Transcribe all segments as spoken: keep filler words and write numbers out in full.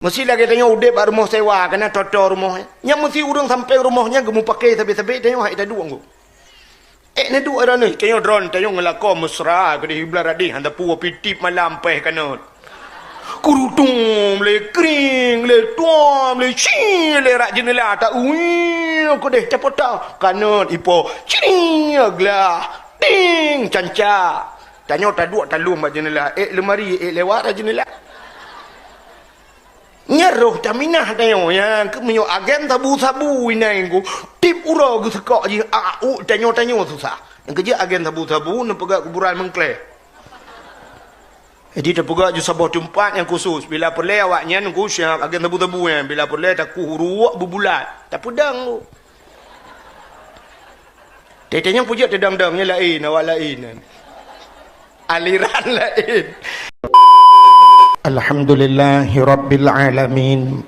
Meusi lagée tanyoe udeb bak rumoh sewa, kana toto rumoh nyan. Nyan meusi ureuëng sampéng rumoh nyan geumupakée sabe-sabe tanyoe hai taduek ngon. Ék neuduek droeneuh, tanyoe droen, tanyoe ngeulakon mesra keudeh, iblah radeh hana peue, pih tieb malam péh kanot. Kurutung lé kring lé tuam lé si lé rak jeuneula ta ui keudeh tapota kanot ipo ciri glah ding canca. Tanyoe taduek talom bak jeuneula, ék leumari ék lewat rak jeuneula. Nyan roh taminah tanyoe, nyan keuh meunyoe agen sabu-sabu inai ngku, tieb uroe geuseukok jih, a, u, tanyoe-tanyoe susah. Nyang keujeuet agen sabu-sabu neupeugah kuburan meungkleh. Jadi tapeugah ju saboh teumpat nyang khusus. Bila peureulée awak nyan ngku siab agen sabu-sabu nyan, bila peureulée takuh uruek beubulat, tapeudang ngku. Teuh-teuh nyang peujeuet teudang-dang nyan laén, awak laén. Aliran laén. Alhamdulillahirabbil alamin.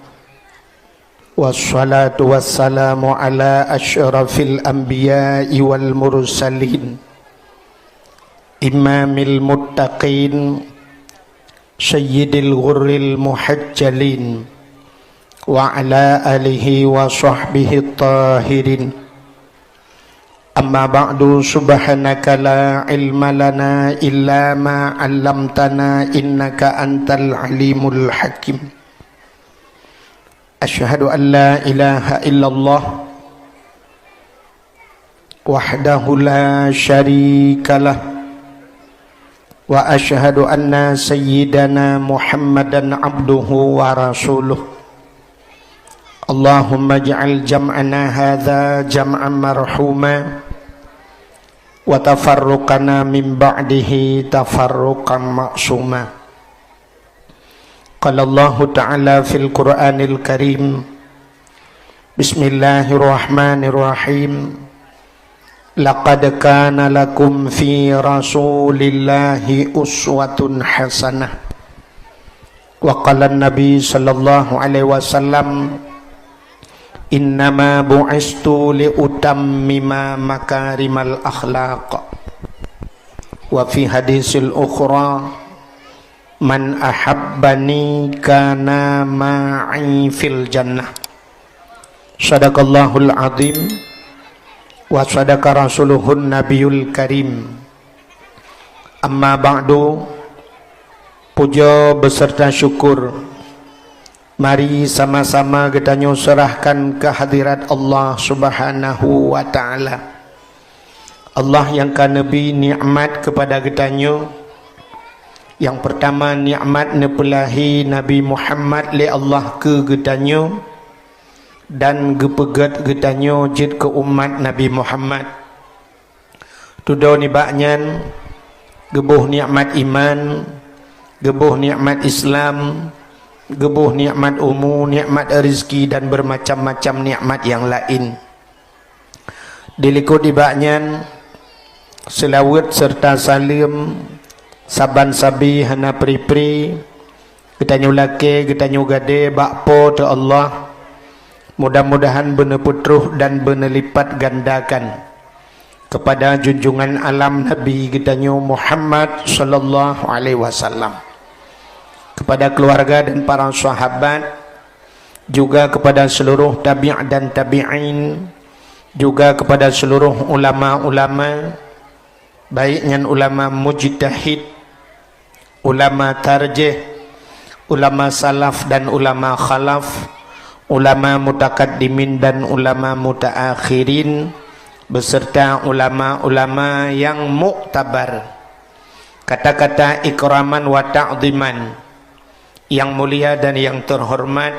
Wassalatu wassalamu ala asyrafil anbiya'i wal mursalin. Imamil muttaqin. Sayyidil ghurril muhajjalin. Wa ala alihi wa sahbihi tahirin. Amma ba'du, subhanaka la ilma lana illa ma 'allamtana innaka antal alimul hakim. Asyhadu an la ilaha illallah wahdahu la syarikalah. Wa asyhadu anna sayyidana Muhammadan abduhu wa rasuluh. Allahumma ij'al jam'ana hadza jam'an marhuma, wa tafarruqana min ba'dihi tafarruqan ma'suma. Qala Allahu ta'ala fil Qur'anil Karim, Bismillahirrahmanirrahim. Laqad kana lakum fi Rasulillahi uswatun hasanah. Wa qala Nabi sallallahu alaihi wasallam, "Innama bu'istu li utammima makarimal akhlaq." Wa fi hadisil ukhra, "Man ahabbani kana ma'i fil jannah." Sadaqallahul azim wa sadaqa rasuluhun nabiyul karim. Amma ba'du, puja beserta syukur mari sama-sama geutanyoe serahkan keu hadirat Allah Subhanahu wa Ta'ala. Allah nyang ka neubri nikmat keupada geutanyoe. Nyang peurtama, nikmat neupeulahi Nabi Muhammad lé Allah keu geutanyoe dan geupeugét geutanyoe jeuet keu umat Nabi Muhammad. Tudoe nibak nyan, geuboh nikmat iman, geuboh nikmat Islam, geuboh nikmat umu, nikmat rezeki dan bermacam-macam nikmat nyang laén. Dilikot nibak nyan, seulaweuet serta saleuem saban sabe hana pri-pri geutanyoe lakée, geutanyoe gadée bak Po teu Allah. Mudah-mudahan beuneupeutroh dan beuneulipatgandakan keupada junjungan alam Nabi geutanyoe Muhammad sallallahu alaihi wasallam, keupada keuluwarga dan para sahabat, juga keupada seuluruh tabi' dan tabi'in, juga keupada seuluruh ulama-ulama, baik nyan ulama mujtahid, ulama tarjih, ulama salaf dan ulama khalaf, ulama mutakaddimin dan ulama mutaakhirin, beserta ulama-ulama nyang muktabar. Kata-kata ikraman wa ta'ziman, yang mulia dan yang terhormat,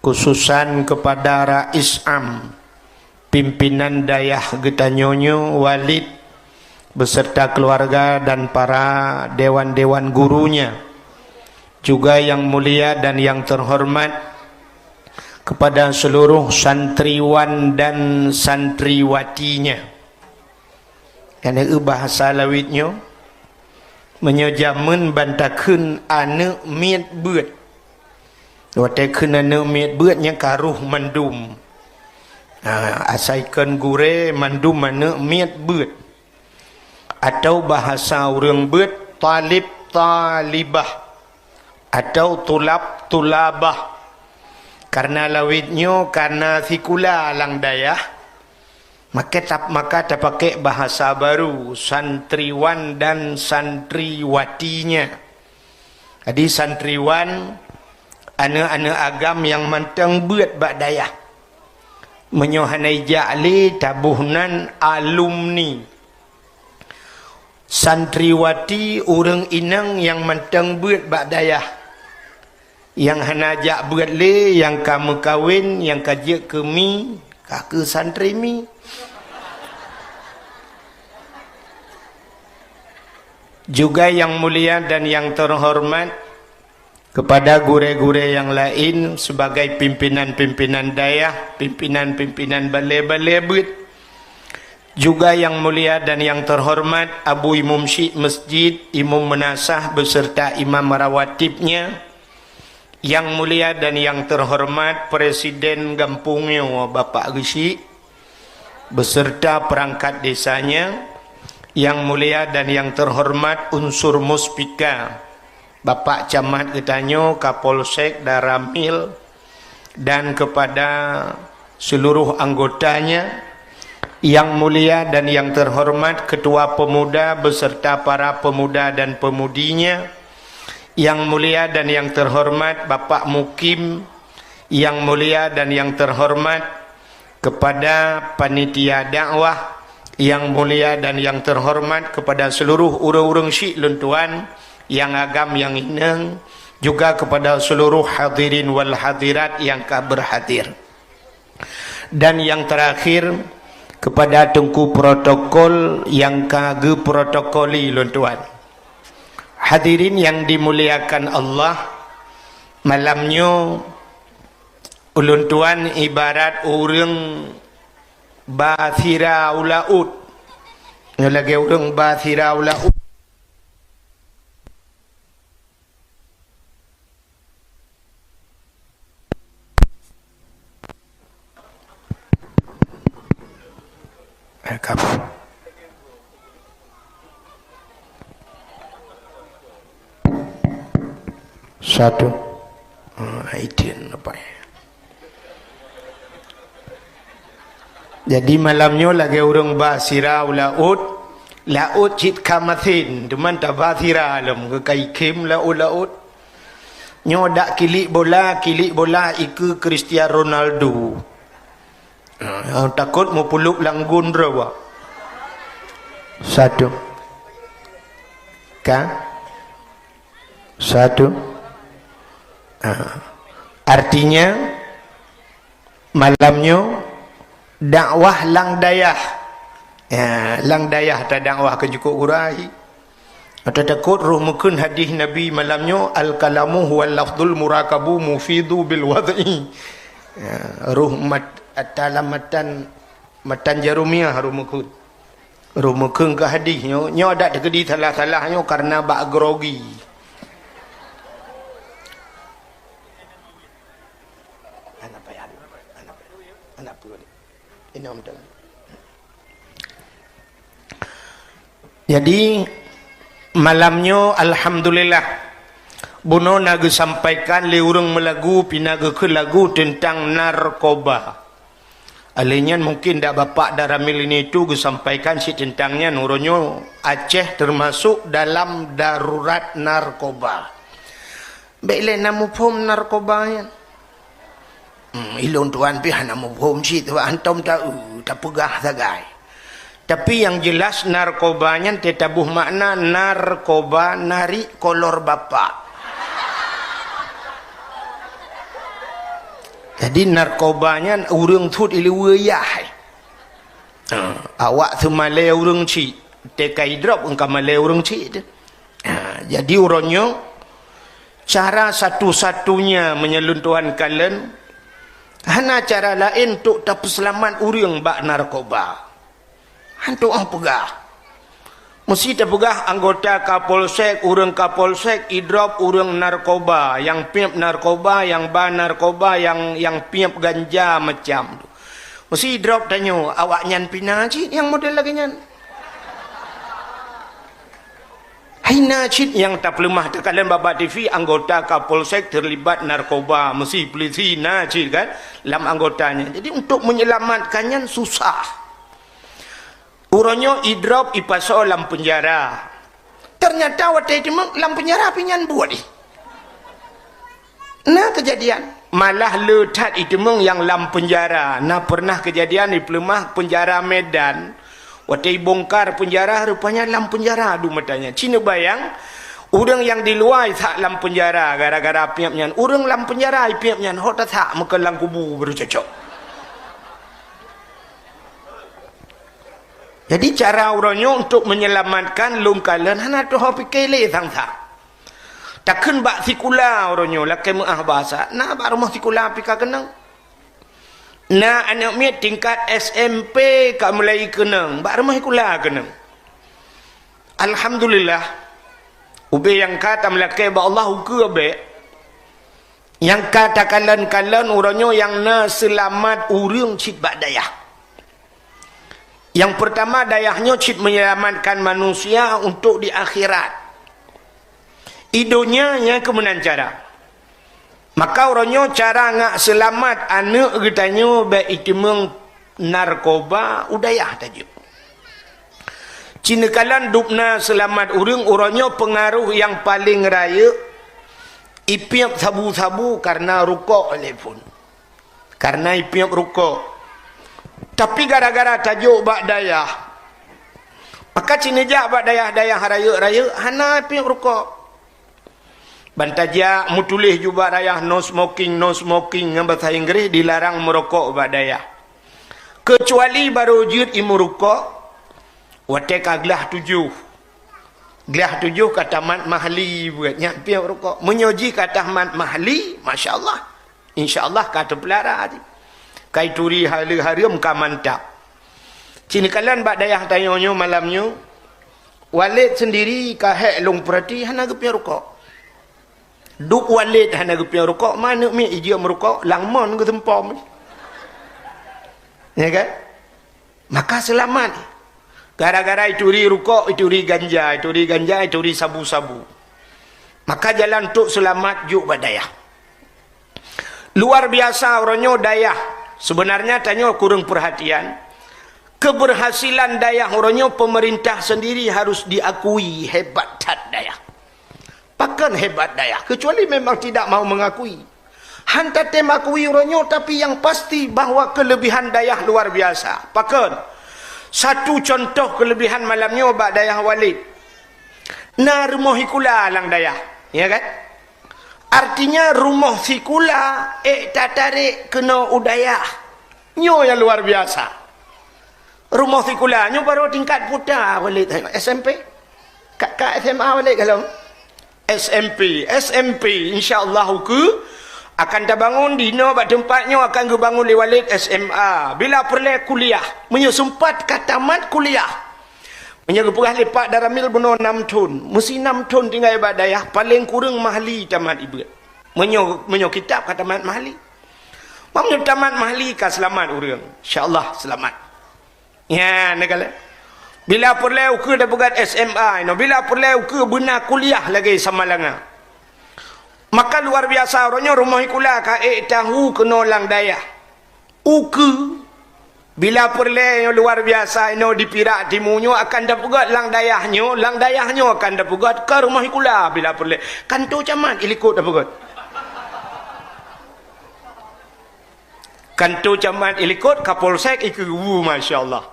khususan kepada Rais Am, pimpinan dayah geutanyoe nyoe, Walid, beserta keluarga dan para dewan-dewan gurunya, juga yang mulia dan yang terhormat kepada seluruh santriwan dan santriwatinya. Nyang na eu bahasa lawét nyoe, meunyoe jameun ban takheun aneuëk miet beuet. Watée kheun aneuëk miet beuet nyan ka roh mandum. Ha, asai kon gurée mandum aneuëk miet beuet. Atau bahasa ureuëng beuet, talib talibah. atau tulab-tulabah. Karena lawét nyoe karena sikula lam dayah, maka tap-, maka tapakék bahasa baru, santriwan dan santriwatinya. Jadi santriwan, aneuëk-aneuëk agam nyang mantong beuet bak dayah. Meunyoe hana ijak lé, taboh nan alumni. Santriwati, ureuëng inong nyang mantong beuet bak dayah. Nyang hana jak beuet lé, nyang ka meukawen, nyang ka jeuet keu mi, ka keu santri mi. Juga yang mulia dan yang terhormat, kepada gurée-gurée nyang laén sebagai pimpinan-pimpinan dayah, pimpinan-pimpinan balé-balé beuet. Juga yang mulia dan yang terhormat Abu Imum Syik Masjid, Imum Meunasah beserta imam rawatibnya. Yang mulia dan yang terhormat Presiden gampông nyoe, Bapak Geuchik, beserta perangkat desanya, yang mulia dan yang terhormat unsur muspika, Bapak Camat geutanyoe, Kapolsek, Danramil, dan kepada seluruh anggotanya, yang mulia dan yang terhormat Ketua Pemuda beserta para pemuda dan pemudinya, yang mulia dan yang terhormat Bapak Mukim, yang mulia dan yang terhormat kepada panitia dakwah, yang mulia dan yang terhormat kepada seluruh ureuëng-ureuëng syik lôn tuan, nyang agam nyang inong, juga kepada seluruh hadirin wal hadirat nyang ka berhadir. Dan yang terakhir, kepada teungku protokol nyang ka geuprotokoli lôn tuan. Hadirin yang dimuliakan Allah, malam nyoe ulôn tuan ibarat ureuëng ba sira u laôt. Nyoe lagée ureuëng ba sira u laôt. Eh, kap. Satu. Ah, itu apa ya? Jadi malam nyoe lagée ureuëng ba sira u laôt, laôt cit ka masen, teuma taba sira lom, geukai khém laôt-laôt. Nyoe dak kilik bola, kilik bola ikeue Cristiano Ronaldo. Ha, nyang takot meupuluk lam gun droe. Satu. Ka? Satu. Ha. Artinya, malam nyoe dakwah lam dayah. Ya, lam dayah tadakwah keu jukuk gurée. Ata takot roh meukheun hadis Nabi malam nyoe, "Al-kalamu huwal lafzul murakabu mufidu bil wad'i." Ya, roh mat-, ata lam matan, matan jaromiah roh meukheun. Roh meukheun keu hadis nyoe, nyoe adak teukeudi salah-salah nyoe karena bak grogi. Hana payah. Hana payah. Hana peue. Inong teuh. Jadi, malam nyoe, alhamdulillah, bunoe na geusampaikan lé ureuëng meulagu, pih na geukheun lagu teuntang narkoba. Alheuh nyan mungkin dak Bapak Danramil ini tu geusampaikan cit teuntang nyan, uroe nyoe Aceh teumasok dalam darurat narkoba. Bék lé na muphom narkoba nyan. Hmm, ilôn tuan pih hana muphom cit, sabab hantom ta-, tapeugah sagai. Tapi nyang jeulaih narkoba nyan teutabôh makna narkoba narik kolor bapak. Jadi narkoba nyan ureuëng thôt ileue yah. Ha, awak seumalée ureuëng cit, teuka idrop engka malée ureuëng cit teuh. Ha, jadi uroe nyoe, cara satu-satunya meunyoe lôn tuan kalon, hana cara laén untuk tapeuseulamat ureuëng bak narkoba. Hantom peugah. Meusti tapeugah anggota Kapolsek, ureuëng Kapolsek idrop ureuëng narkoba, nyang piep narkoba, nyang ba narkoba, nyang, nyang piep ganja macam tu. Meusti idrop tanyoe, awaknyan pih na cit nyang model lagée nyan. Ai na cit nyang tapeuleumah takalon bak-bak T V, anggota Kapolsek terlibat narkoba, meusi polisi na cit kan lam anggotanya. Jadi untuk menyelamatkan nyan susah. Uroe nyoe idrop ipasoe lam penjara. Ternyata watée jiteumeung lam penjara pih nyan buet jih. Na keujadian, malah le that iteumeung nyang lam peunjara. Na peureunah keujadian di peuleumah peunjara Medan. Watée ibongkar peunjara, rupanya lam peunjara dum mata nyan. Ci neubayang, ureuëng nyang di luwa isak lam peunjara gara-gara piep nyan. Ureuëng lam peunjara ipiep nyan, hok tasak meukeue lam kubu baru cocok. Jadi cara uroe nyoe untuk menyelamatkan lôn kalon hana teuho pike lé sang-sang. Takheun bak sikula uroe nyoe lakée meuáh basa, na bak rumoh sikula pih ka keunong. Na aneuëk miet tingkat S M P ka mulai keunong, bak rumoh sikula keunong. Alhamdulillah, ubé nyang ka tameulakée bak Allah ukeue bék. Nyang ka takalon-kalon uroe nyoe nyang na seulamat ureuëng cit bak dayah. Nyang peurtama, dayah nyoe cit menyelamatkan manusia untuk di akhirat. I donya nyang keumeunan cara. Maka uroe nyoe cara ngak seulamat aneuëk geutanyoe bék iteumeung narkoba u dayah tajok. Ci neukalon dubna seulamat ureuëng uroe nyoe peungaroh nyang paleng rayeuk ipiep sabu-sabu kareuna rukok lé phon. Kareuna ipiep rukok. Tapi gara-gara tajok bak dayah, maka ci neujak bak dayah-dayah rayeuk-rayeuk hana ipiep rukok. Ban tajak meutuléh ju bak dayah no smoking, no smoking ngon basa Inggréh dilarang meurokok bak dayah. Keucuali barô jeuet imeurukok watée ka glah tujoh. Glah tujoh ka tamat mahli buet nyan piep rukok. Meunyoe jih ka tamat mahli, masya Allah. Insya Allah ka teupeulara jih. Ka ituri hala hareuem ka mantap. Ci neukalon bak dayah tanyoe nyoe malam nyoe, Walid sendiri ka hék lôn peurati hana geupiep rukok. Dub Walid hana geupiep rukok, ma aneuëk miet ijeuet meurukok, lam mon geuseumpom. Ya kan? Maka seulamat. Gara-gara ituri rukok, ituri ganja, ituri ganja, ituri sabu-sabu. Maka jalan untuk seulamat jok bak dayah. Luar biasa uroe nyoe dayah. Sebenarnya tanyoe kureueng peurhatian. Keberhasilan dayah uroe nyoe pemerintah sendiri harus diakui hebat that dayah. Pakon hebat dayah, kecuali memang tidak mau mengakui. Han tatem akui uroe nyoe, tapi yang pasti bahwa kelebihan dayah luar biasa. Pakon? Satu contoh kelebihan malam nyoe bak dayah Walid. Na rumoh sikula lam dayah, ya kan? Artinya rumoh sikula ék tatarek keunoe u dayah. Nyoe nyang luar biasa. Rumoh sikula nyoe baru tingkat puta Walid, S M P. Ka, ka S M A Walid ka lom? S M P, S M P insya Allah ukeue akan tabangun di inoe bak teumpat nyoe akan geubangun lé Walid S M A. Bila peureulée kuliah, meunyoe seumpat ka tamat kuliah. Meunyoe geupeugah lé Pak Daramil bunoe nam thon, meusi nam thon tinggai bak dayah, paleng kureueng mahli tamat ibeuet. Meunyoe, meunyoe kitab ka tamat mahli. Meunyoe tamat mahli ka seulamat ureuëng, insya Allah seulamat. Nyan, neukalon. Bila peureulée ukeue tapeugét S M A inoe, bila peureulée ukeue beuna kuliah lagée Samalanga. Maka luar biasa uroe nyoe rumoh sikula ka ék tahu keunoe lam dayah. Ukeue, bila peureulée nyoe luar biasa inoe di Pirak Timu nyoe akan tapeugét lam dayah nyoe, lam dayah nyoe akan tapeugét ka rumoh sikula bila peureulée. Kanto camat ilikot tapeugét. Kanto camat ilikot, Kapolsek ikeue, masya Allah.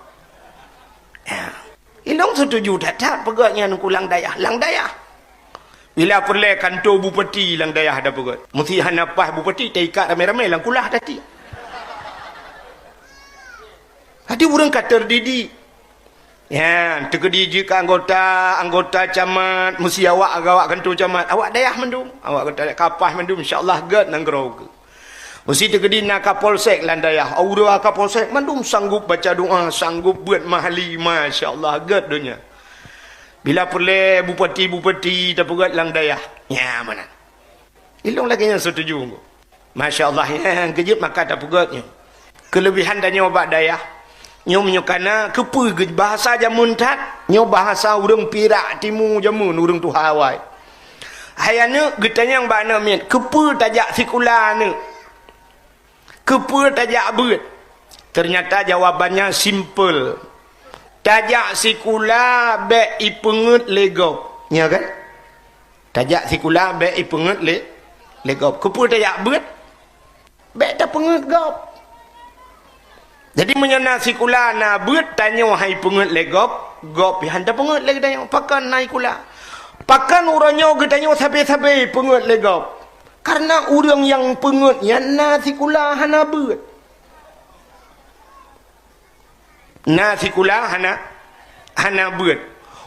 Ya. Ilong setuju that-that peugét nyan ku lam dayah, lam dayah. Bila peureulée kanto bupati lam dayah ada peugét. Meusi hana paih bupati taikat ramé-ramé lam kulah tati. Hati ureuëng ka terdidik. Nyan, teukeudi jeuet keu anggota, anggota camat, meusi awak gawak kanto camat, awak dayah mandum, awak geutanyoe ka paih mandum, insya Allah gét nanggroe ukeue. Meusi teukeudi na Kapolsek lam dayah, aura Kapolsek mandum sanggup baca doa, sanggup buet mahli, masya Allah gét donya. Bila peureulée bupati-bupati tapeugét lam dayah, nyan meunan. Ilong lagée nyan setuju. Masya Allah, nyang keujeuet maka tapeugét nyoe. Keulebihan tanyoe bak dayah, Nyoe meunyoe kana, keupeue geu-, bahasa jameun that? Nyoe bahasa ureuëng Pirak Timu jameun, ureuëng tuha awai. Hai aneuëk, geutanyong bak aneuëk miet, keupeue tajak sikula aneuëk? Keupeue tajak beuet? Ternyata jawabannya simple. Tajak sikula bék ipeungeuet lé gob. Nya kan? Tajak sikula bék ipeungeuet lé, lé gob. Keupeue tajak beuet? Bék tapeungeuet gob. Jadi meunyoe na sikula na beuet tanyoe hai peungeuet lé gob, gob pih han tapeungeuet lé geutanyoe. Pakon na sikula? Pakon uroe nyoe geutanyoe sabe-sabe peungeuet lé gob? Karena ureuëng nyang peungeuet nyan na sikula hana beuet. Na sikula hana, hana beuet.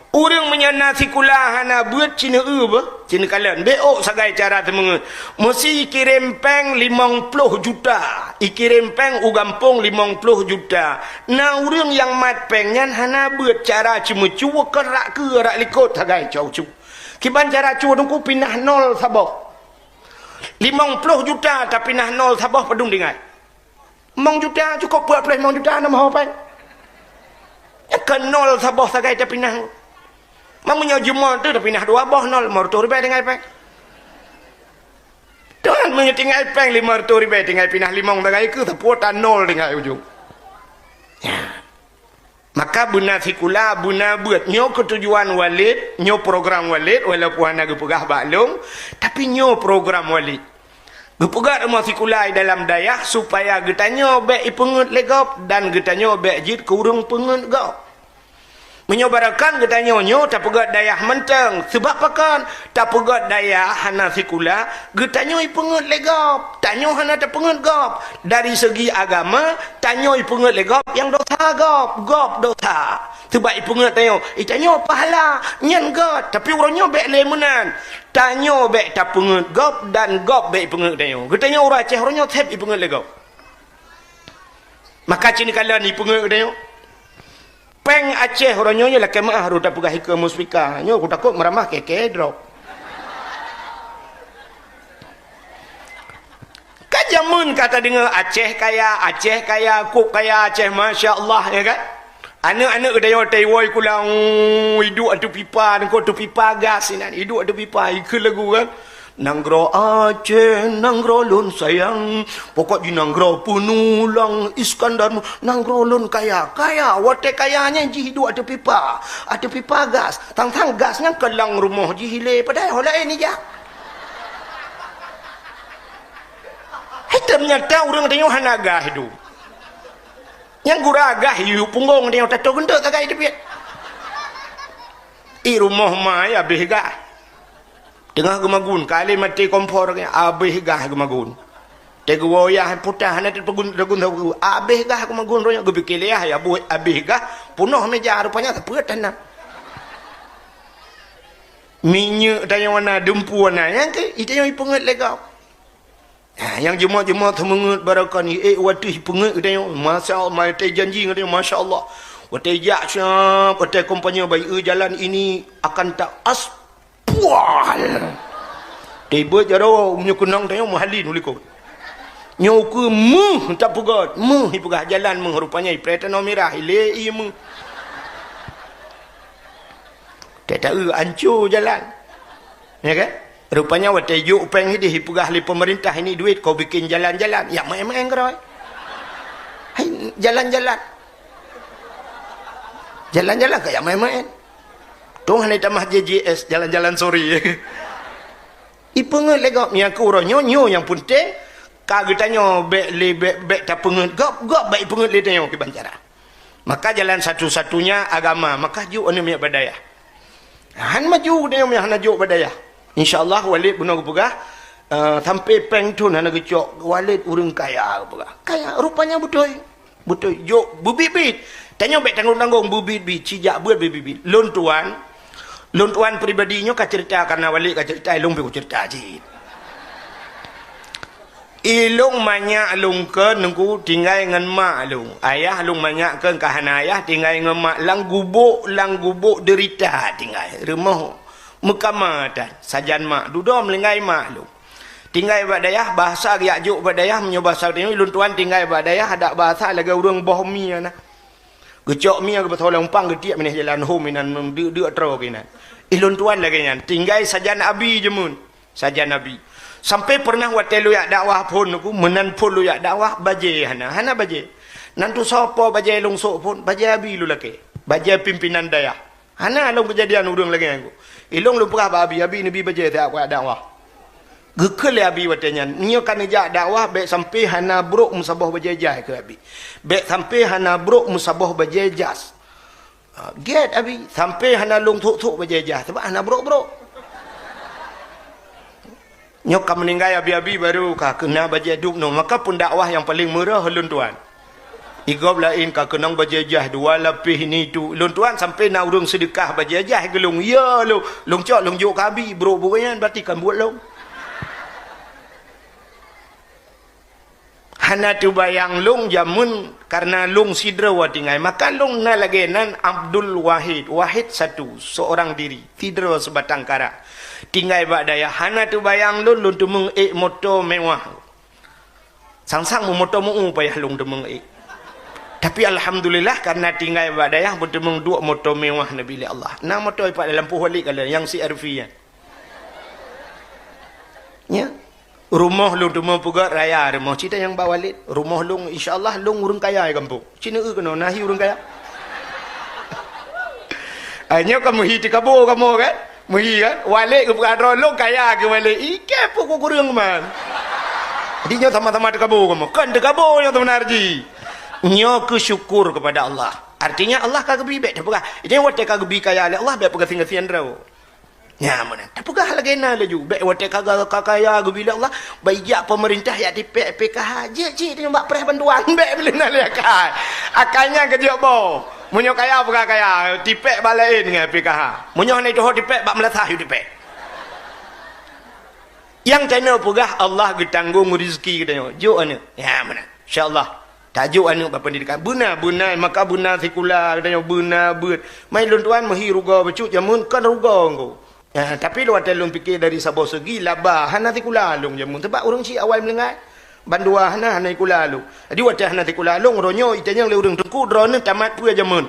Ureuëng meunyoe na sikula hana beuet, ci neu-eu beuh, ci neukalon. Bék ôk sagai cara teumeungeuet. Meusi ikirém péng limong ploh juta. Ikirém péng u gampông limong ploh juta. Na ureuëng nyang mat péng nyan hana beuet, cara ceumeucue keu rak keue rak likot sagai cau cu. Kiban cara cue teungku pinah nol saboh. Limong ploh juta tapinah nol saboh padum tinggai. Limong juta cukôp peuet ploh limong juta na meuho péng. Nyan ka nol saboh sagai tapinah. Meunyoe jeumo teuh tapinah dua boh nol, lima reutôh ribèe tinggai péng. Tuhan meunyoe tinggai péng lima reutôh ribèe tinggai pinah limong sagai keu sapeue ta nol tinggai ujong. Nya. Maka beuna sikula, beuna beuet. Nyoe keutujuan Walid, nyoe program Walid, walaupun hana geupeugah bak lôn, tapi nyoe program Walid. Geupeugah rumoh sikula di dalam dayah supaya geutanyoe bék ipeungeuet lé gob dan geutanyoe bék jeuet keu ureuëng peungeuet gob. Meunyoe barokon geutanyoe nyoe tapeugét dayah mantong, seubab pakon? Tapeugét dayah hana sikula, geutanyoe ipeungeuet lé gob, tanyoe hana tapeungeuet gob. Dari segi agama, tanyoe ipeungeuet lé gob nyang dosa gob, gob dosa. Seubab ipeungeuet tanyoe, i tanyoe pahala, nyan gét. Tapi uroe nyoe bék lé meunan. Tanyoe bék tapeungeuet gob dan gob bék ipeungeuet tanyoe. Geutanyoe ureuëng Aceh uroe nyoe seb ipeungeuet lé gob. Maka ci neukalon ipeungeuet geutanyoe. Péng Aceh uroe nyoe nyoe lakée meuáh rot tapeugah ikeue muspika. Nyoe kutakot meuramah kée-kée droe. Ka jameun ka tadeungoe Aceh kaya, Aceh kaya, kok kaya Aceh, masya Allah, ya kan? Aneuëk-aneuëk geutanyoe watée iwoe sikula, iduek ateueh pipa, nanggroe ateueh pipa gas inan, iduek ateueh pipa, ikheun lagu kan. Nanggroe Aceh, nanggroe lôn sayang. Pokok jih nanggroe peunulang Iskandar mu-, nanggroe lôn kaya, kaya. Watée kaya nyan jih iduek ateueh pipa, ateueh pipa gas. Tang-tang gas nyan keulang rumoh jih ilée, padahai ho laén ijak. Hai teunyata ureuëng tanyoe hana gas iduek. Nyang gura gas yue punggong tanyoe tato geunteuk tagai teubiet. I rumoh ma ya abéh gas. Teungoh geumagun, ka lheueh maté kompor, abéh gas geumagun. Teuh geuwoe yah putah, hana teupegun, teugun, abéh gas geumagun, roh nyan geupike lé yah, ya abéh, abéh gas, punoh meja, rupanya teupeuet hana. Minyeuk tanyoe na, dumpeue na, nyang keu, i tanyoe ipeungeuet lé gob. Ha, nyang jeumot-jeumot seumeungeut barokon, i ék wateuh ipeungeuet geutanyoe, masya Allah, watée janji geutanyoe, masya Allah. Watée jak siap, watée kompanye bai, eu jalan ini akan ta as-, Pual! Teubiet jaroe, meunyoe keunong tanyoe meuhalin u likot. Nyoe keu meuh tapeugét, meuh ipeugah jalan meuh, rupanya ipreh tanoh mirah, ilée ié meuh. Teu-teu anco jalan. Ya kan? Rupanya watée jok péng ideh ipeugah lé peumeurintah ini duit kau bikin jalan-jalan. Ya maén-maén keudroe. Hai, jalan-jalan. Jalan-jalan ka ya maén-maén. Tuhan hana tamah J J S, jalan-jalan sore. Ipeungeuet lé gob nyang keu uroe nyoe, nyoe nyang peunteng, ka geutanyoe bék lé, bék, bék tapeungeuet gob, gob bék ipeungeuet lé tanyoe kiban cara. Maka jalan satu-satunya agama, maka jok aneuëk miet bak dayah. Han maju geutanyoe meuhana jok bak dayah. Insya Allah Walid bunoe geupeugah, eh, sampai péng thon hana geucok, Walid ureuëng kaya geupeugah. Kaya, rupanya beutôi. Beutôi, jok beubiet-biet. Tanyoe bék tanggong-tanggong beubiet-biet, cijak beuet beubiet-biet. Lôn tuan, lôn tuan pribadi nyoe ka cerita, karena Walid ka cerita, lôn pih kucerita cit. I lôn manyak lôn keu nungku tinggai ngon mak lôn. Ayah lôn manyak keu ka hana ayah tinggai ngon mak lam gubok, lam gubok derita tinggai. Rumoh meukama tan, sajan mak, dudoe meulinggai mak lôn. Tinggai bak dayah, bahasa geujak jok bak dayah, meunyoe bahasa tanyoe, lôn tuan tinggai bak dayah, adak bahasa lagée ureuëng boh mi na. Geucok mie geubeutôi lam umpang geutiek binéh jalan hom inan deuk-deuk troe keunan. Ilôn tuan lagée nyan, tinggai sajan abi jameun. Sajan abi. Sampai pernah watée lôn jak dakwah phon ku, meunan phon lôn jak dakwah bajée hana, hana bajée. Nan tusoe po bajée lôn sôk phon, bajée abi lôn lakée. Bajée pimpinan dayah. Hana lôn keujadian ureuëng lagée nyan ku. Ilôn lôn peugah bak abi, abi neubi bajée siat kujak dakwah. Geukheun lé abi watée nyan, meunyoe ka neujak dakwah bék sampai hana brok meusaboh bajée jai keu abi. Bék sampai hana brok meusaboh bajée jas. Ha, gét abi, sampai hana lôn thok-thok bajée jai, sabab hana brok-brok. Nyoe ka meuninggai abi-abi baru ka keuna bajée dub nyoe, maka pun dakwah nyang paleng meurah lôn tuan. Igob laén ka keunong bajée jai dua lapéh ini tu. Lôn tuan sampai na ureuëng seudeukah bajée jai keu lôn, ya lôn, lôn cok lôn jok keu abi, brok-brok nyan berarti kan buet lôn. Hana teubayang lôn jameun kareuna lôn sidroe tinggai. Maka lôn na lagée nan Abdul Wahid, Wahid satu, seorang diri, sidroe seubatang kara. Tinggai bak dayah, hana teubayang lôn, lôn teumeung ék moto mewah. Sang-sang meumoto meu payah lôn teumeung ék. Tapi alhamdulillah kareuna tinggai bak dayah beuteumeung duek moto mewah neubi lé Allah. Na moto ipat dalam poh wali kala nyang si Arfi nyan. Nya. Rumoh lôn teuma peugah raya rumoh. Cita nyang ba Walid. Rumoh lôn, insya Allah, lôn ureuëng kaya di kampung. Cina eu keunoe, nahi ureuëng kaya. Ai, nyoe ka meuhi tikabo kamoe, kan? Meuhi, kan? Walid geupeugah droe lôn kaya keu Walid. Ike pun kureueng man. Jadi nyoe sama-sama tikabo kamoe. Kan tikabo nyoe sebenar ji. Nyoe keu syukur kepada Allah. Artinya Allah ka geubi bék tapeugah. Jadi watée ka geubi kaya lé Allah bék peugah singa-singa droe. Nya meunan. Tapeugah lagée na laju. Bék watée ka, ka, ka kaya geubi lé Allah, bak ijak pemerintah yak tipék P K H. Jeuet cit nyoe bak preh bantuan. Bék meuleunan lé akai. Akai nyan keujok boh. Meunyoe kaya peugah kaya, tipék bak laén ngon P K H. Meunyoe hana ituho tipék bak meulasah yue tipék. Nyang tanoe peugah Allah geutanggong rezeki geutanyoe. Jok aneuk. Nya meunan. Insya Allah. Tajok aneuk bak pendidikan. Beuna, beuna, maka beuna sikula, geutanyoe beuna beuet. Mai lôn tuan meuhi rugoe bacut jameun kon rugoe engko. Eh, tapi lôn watée lôn pike dari saboh segi laba hana sikula lôn jameun. Sebab ureuëng cit awai meuninggai. Bandua hana, hana sikula lôn. Jadi watée hana sikula lôn, uroe nyoe itanyong lé ureuëng teungku droeneuh tamat peue jameun.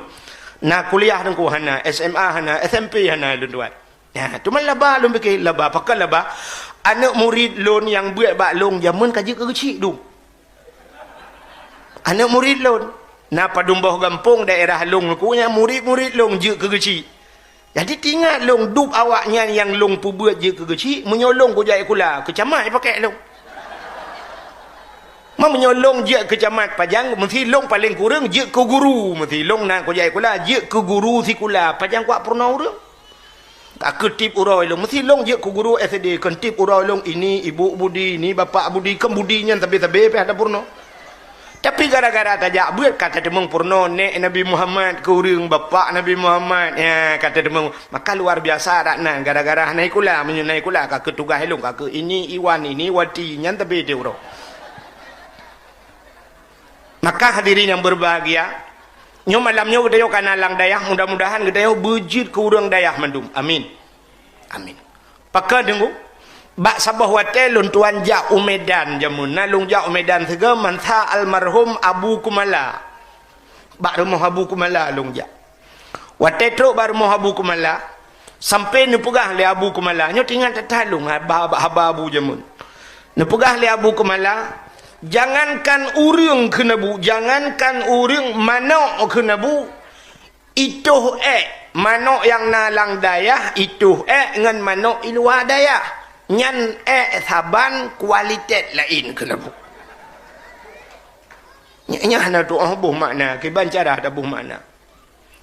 Na kuliah teungku hana, S M A hana, S M P hana lôn tuan. Nah, teuma laba lôn pike, laba pakon laba. Aneuk murit lôn nyang beuet bak lôn jameun ka jeuet keu geuchik dum. Aneuk murit lôn, na padum boh gampông daerah lôn ku nyan murit-murit lôn jeuet keu geuchik. Jadi tingat lôn dub awaknyan nyang lôn peubeuet jeuet keu geuchik, meunyoe lôn kujak sikula, keu camat jipakèk lôn. Ma meunyoe lôn jeuet keu camat pajan, meusti lôn paleng kureueng jeuet keu guru, meusti lôn na kujak sikula jeuet keu guru sikula, pajan kuat peurunoe ureuëng. Ka keu tiep uroe lôn, meusti lôn jeuet keu guru S D, kon tiep uroe lôn ini ibu budi, ini bapak budi, kon budi nyan sabe-sabe pih hana peurunoe. Tapi gara-gara tajak beuet ka tateumeung peurunoe nèk Nabi Muhammad keu ureuëng, bapak Nabi Muhammad, ya, ka tateumeung. Maka luar biasa dak nan gara-gara hana sikula, meunyoe na sikula ka keu tugaih lôn, ka keu ini Iwan, ini Wati, nyan sabe tiep uroe. Maka hadirin yang berbahagia, nyoe malam nyoe geutanyoe ka na lam dayah, mudah-mudahan geutanyoe beujeuet keu ureuëng dayah mandum. Amin. Amin. Pakon teungku, bak saboh watée lôn tuan jak u Medan jameun, na lôn jak u Medan sigoe mansa almarhum Abu Kumala. Bak rumoh Abu Kumala lôn jak. Watée trok bak rumoh Abu Kumala, sampai neupeugah lé Abu Kumala, nyoe tingat that-that lôn haba, haba Abu jameun. Neupeugah lé Abu Kumala, jangankan ureuëng keuneuk bu, jangankan ureuëng, manok keuneuk bu, itoh ék, manok nyang na lam dayah, itoh ék ngon manok i luwa dayah. Nyan ék saban kualitas laén keuneuk bu. Nyan, nyan hana tuoh boh makna, kiban cara taboh makna.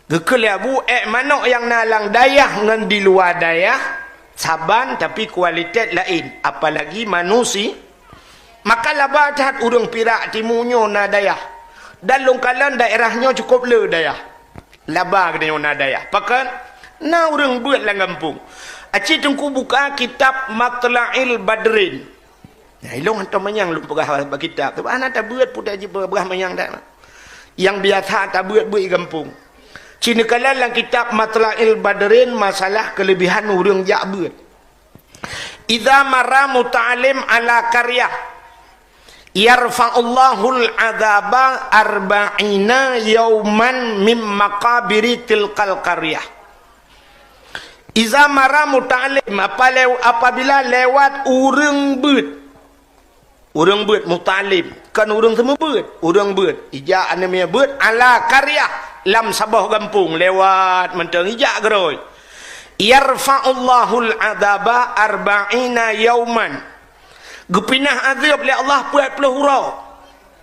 Geukheun lé Abu, ék manok nyang na lam dayah ngon di luwa dayah saban, tapi kualitas laén, apalagi manusi-, maka laba that ureuëng Pirak timu nyoe na dayah. Dan lôn kalon daerah nyoe cukup le dayah. Laba geutanyoe na dayah. Pakon? Na ureuëng beuet lam gampông. Aci teungku buka kitab Matla'il Badrin. Nah, ilong hantom manyang lôn peugah bak kitab. Tapi hana tabeuet pun taji peugah manyang dak. Nyang biasa tabeuet-beuet i gampông. Ci neukalon lam kitab Matla'il Badrin masalah keulebihan ureuëng jak beuet. Idza marra muta'allim ala qaryah. "Yarfa'ullahul adzaba arba'ina yauman mim maqabiri tilkal qaryah. Iza mara muta'allim," apa lew-, apabila lewat ureuëng beuet. Ureuëng beuet muta'allim, kon ureuëng seumeubeuet, ureuëng beuet. Ijak aneuk miet beuet ala qaryah, lam saboh gampông, lewat mantong ijak keudroe. "Yarfa'ullahul adzaba arba'ina yauman." Geupinah azeueb lé Allah peuet ploh uroe.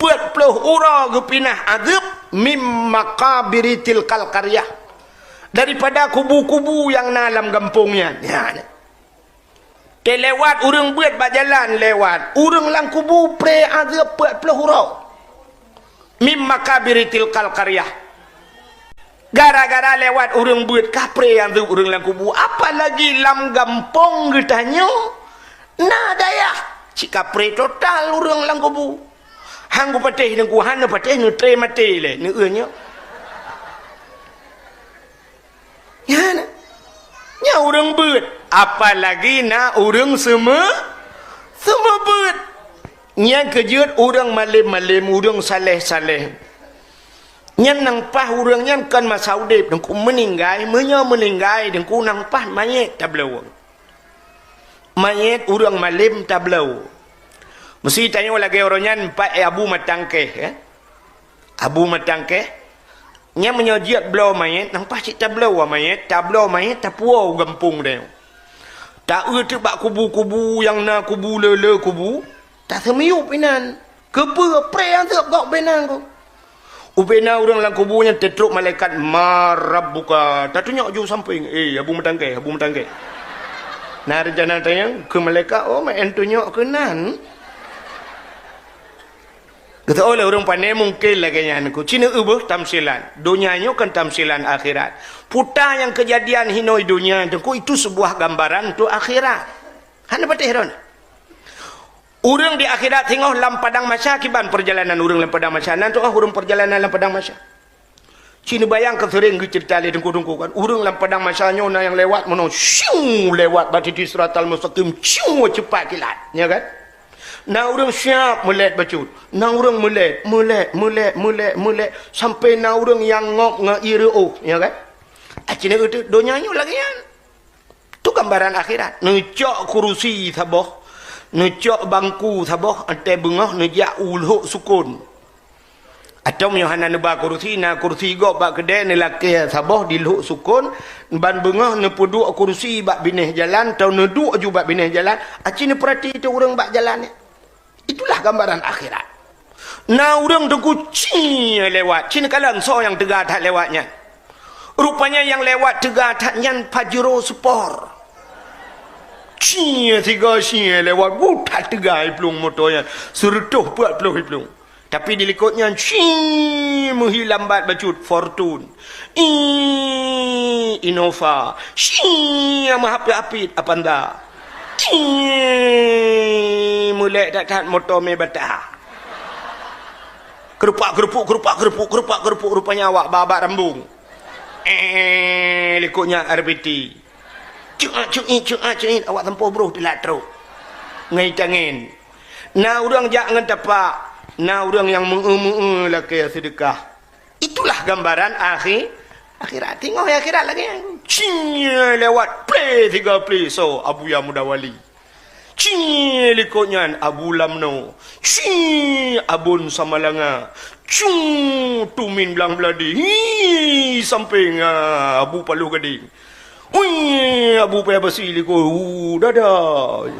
Peuet ploh uroe geupinah azeueb mim maqabiri tilkal qaryah. Daripada kubu-kubu nyang na lam gampông nyan. Nyan. Teulewat ureuëng beuet bak jalan lewat. Ureuëng lam kubu pré azeueb peuet ploh uroe. Mim maqabiri tilkal qaryah. Gara-gara lewat ureuëng beuet ka pré azeueb ureuëng lam kubu. Apalagi lam gampông geutanyoe na dayah. Cit ka pré total ureuëng lam kubu. Han geupatéh teungku, hana patéh neutré maté lé, neueu nyoe. Nyan, nyan ureuëng beuet, apalagi na ureuëng seumeu-, seumeu beuet. Nyan keujeuet ureuëng malém-malém, ureuëng saléh-saléh. Nyan nang paih ureuëng nyan kon masa udeb, teungku meuninggai, meunyoe meuninggai, teungku nang paih manyét tabloe. Manyét ureuëng malém tabloe. Meusi tanyoe lagée uroe nyan pat Abu Matangkeh, ya. Abu Matangkeh, nyan meunyoe jeuet bloe manyét, nang paih cit tabloe manyét, tabloe manyét, tapuwoe u gampông tanyoe. Taeu teuk bak kubu-kubu nyang na kubu le-le kubu, taseumiyueb inan. Keupeue pré nyang teuk gok beunan ku. Ubena ureuëng lam kubu nyan teutrok malaikat, "Man rabbuka?" Tatunyok ju sampéng, "Eh, Abu Matangkeh, Abu Matangkeh." Na rencana tanyong keu malaikat, "Oh, meu'en tunyok keunan." Geuteu'oh lé ureuëng pane mungken lagée nyan, ku, "Ci neueu beuh tamsilan. Donya nyoe kon tamsilan akhirat. Puta nyang keujadian hinoe donya, teungku, itu sebuah gambaran untuk akhirat." Hana patéh droeneuh. Ureuëng di akhirat singoh lam padang mahsyar, kiban peurjalanan ureuëng lam padang mahsyar. Nan tu'oh ureuëng peurjalanan lam padang mahsyar. Ci neubayang ka seuréng geuceurita lé teungku-teungku kan. Ureuëng lam padang mahsyar nyoe na nyang lewat meunoe, syuu, lewat bak titi siratal mustaqim, syuu, ceupat kilat. Ya kan? Na ureuëng siab meulet bacut. Na ureuëng meulet, meulet, meulet, meulet, meulet. Sampai na ureuëng nyang ngop ngon ié reu'oh. Ya kan? Aci neueu teuk donya nyoe lagée nyan. Tu gambaran akhirat. Neucok kurusi saboh, neucok bangku saboh, watée beungoh neujak u lhok sukon. Atau meunyoe hana neuba kurusi, na kurusi gob bak keudée neulakée saboh di lhok sukon, ban beungoh neupeuduek kurusi bak binéh jalan, atau neuduek ju bak binéh jalan, aci neupeurati teu ureuëng bak jalan nyan. Itulah gambaran akhirat. Na ureuëng teungku ci lewat, ci neukalon soe nyang teuga that lewat nyan. Rupanya nyang lewat teuga that nyan Pajero Sport. Ci siga ci lewat, wuh, that teuga iplueng moto nyan, seureutôh peuet ploh iplueng. Tapi di likot nyan ci meuhi lambat bacut Fortune. Ih, Innova. Shii, meuhapit-hapit Avanza. Ih, meulék that-that moto mé bata. Keurupak-keurupuk, keurupak-keurupuk, keurupak-keurupuk, rupanya awak babak rambung. Eh, likot nyan R B T. Cuak, cuik, cuak, cuik, awak sampoe broh teulat trok. Ngon itangen. Na ureuëng jak ngon tapak, na ureuëng nyang meu-eu-meu-eu lakée seudeukah. Itulah gambaran akhi-, akhirat. Teungoh akhirat lagée nyan. Cing, lewat, plé, tiga plé, so, Abuya Muda Wali. Cing, likot nyan, Abu Lamno. Cing, Abon Samalanga. Cung, Tumin Blang Beuladi. Hi, sampéng, ah, Abu Paloh Gadeng. Hui, Abu Paya Basi likot, hu, dada.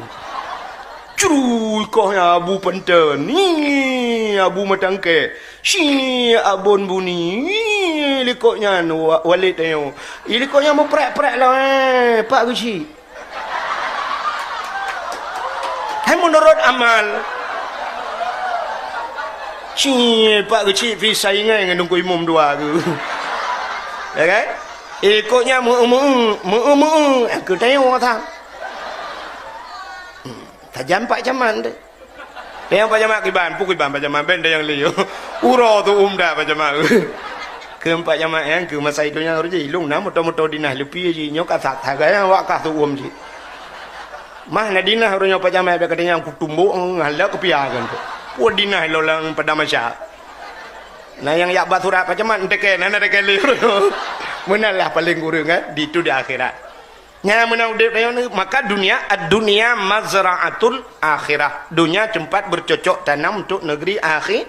Curu, ikoh nyan Abu Panten. Hi, Abu Matangkée. Shi, Abon Buni. Hi, likot nyan, wa-, Walid tanyoe. Hi, likot nyan meuprek-prek lah, eh, Pak Geuchik. Hai meunurot amal. Shi, Pak Geuchik pih saingan ngon Teungku Imum dua tu. Ya kan? Ikot nyan meu-eu-meu-eu, meu-eu-meu-eu, eh, keu tanyoe that. Hmm, tajam Pak Camat tu. Nyang Pak Camat kiban, peue kiban Pak Camat, ben nyang lieu. Uroe tu umda Pak Camat. Keu Pak Camat nyan, keu masa idup nyan ureuëng jih, ilong na moto-moto dinah leupie jih, nyoe ka sa-, sagai nyan awak kah tu um jih. Mah na dinah ureuëng nyoe Pak Camat, bak kata nyan kutumbok ngalak keupiakan tu. Peue dinah lo lam padang mahsyar. Na nyang jak ba surat pacamat, enteke, na, na teke lé. Meunan lah paleng kureueng, kan? Di tu di akhirat. Nyan meunan udép tanyoe ni, maka dunia, ad-dunya mazra'atul akhirah. Dunia tempat bercocok tanam untuk negeri akhi-,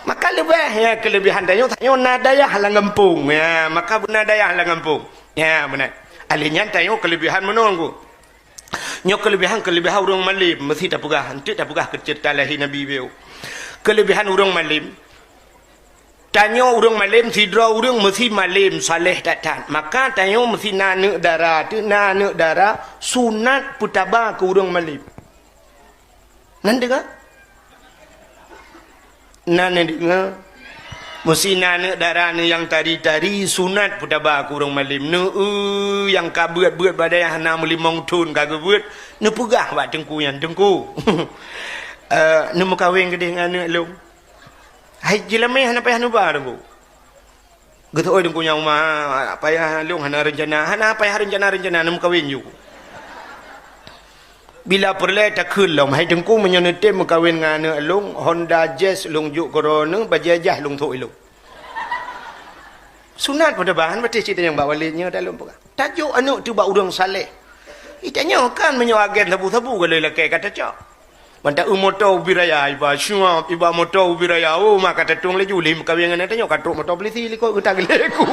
maka leubeh, ya, kelebihan tanyoe, tanyoe na dayah lam gampông. Ya, maka beuna dayah lam gampông. Ya, meunan. Alèh nyan tanyoe kelebihan meunoe ku. Nyoe kelebihan-kelebihan ureueng malem, meusi tapeugah, enteuk tapeugah keu ceurita lahé Nabi beu. Kelebihan ureueng malem, tanyoe ureueng malem, sidroe ureueng meusi malem, saleh that-that. Maka tanyoe meusi na aneuk dara, teuk na aneuk dara, sunat peutaba keu ureueng malem. Nan deungö? Nan deungö? Meusi na aneuk dara nyang tari-tari, sunat peutaba keu ureueng malem. Neu-eu nyang ka beuet-beuet badai hana meulimong thon ka geubeuet, neupeugah bak teungku nyan, "Teungku, eh, neumeukawen keudeh ngon aneuk lôn." Hai jeulamé hana payah neuba, Teungku. Geuteu'oh Teungku nyang uma, payah lôn hana reuncana, hana payah reuncana-reuncana, neumeukawen ju. Bila peureulèe takheun lom, "Hai Teungku, meunyoe neutem meukawen ngon aneuk lôn, Honda Jazz lôn jok keu droeneuh, bajèe jih lôn sôk ilôn." Sunat peutaba, han patéh cit nyang bak walét nyoe dah lôn peugah. Tajok aneuk teuh bak ureueng saleh. Itanyoe kan meunyoe agen sabu-sabu golom lakèe ka tacok. Ban ta-eu moto ubit raya, iba syuab, iba moto ubit raya. Oh, maka tatong laju lé meukawen ngon tanyoe ka trok moto polisi likot geuta geulée ku.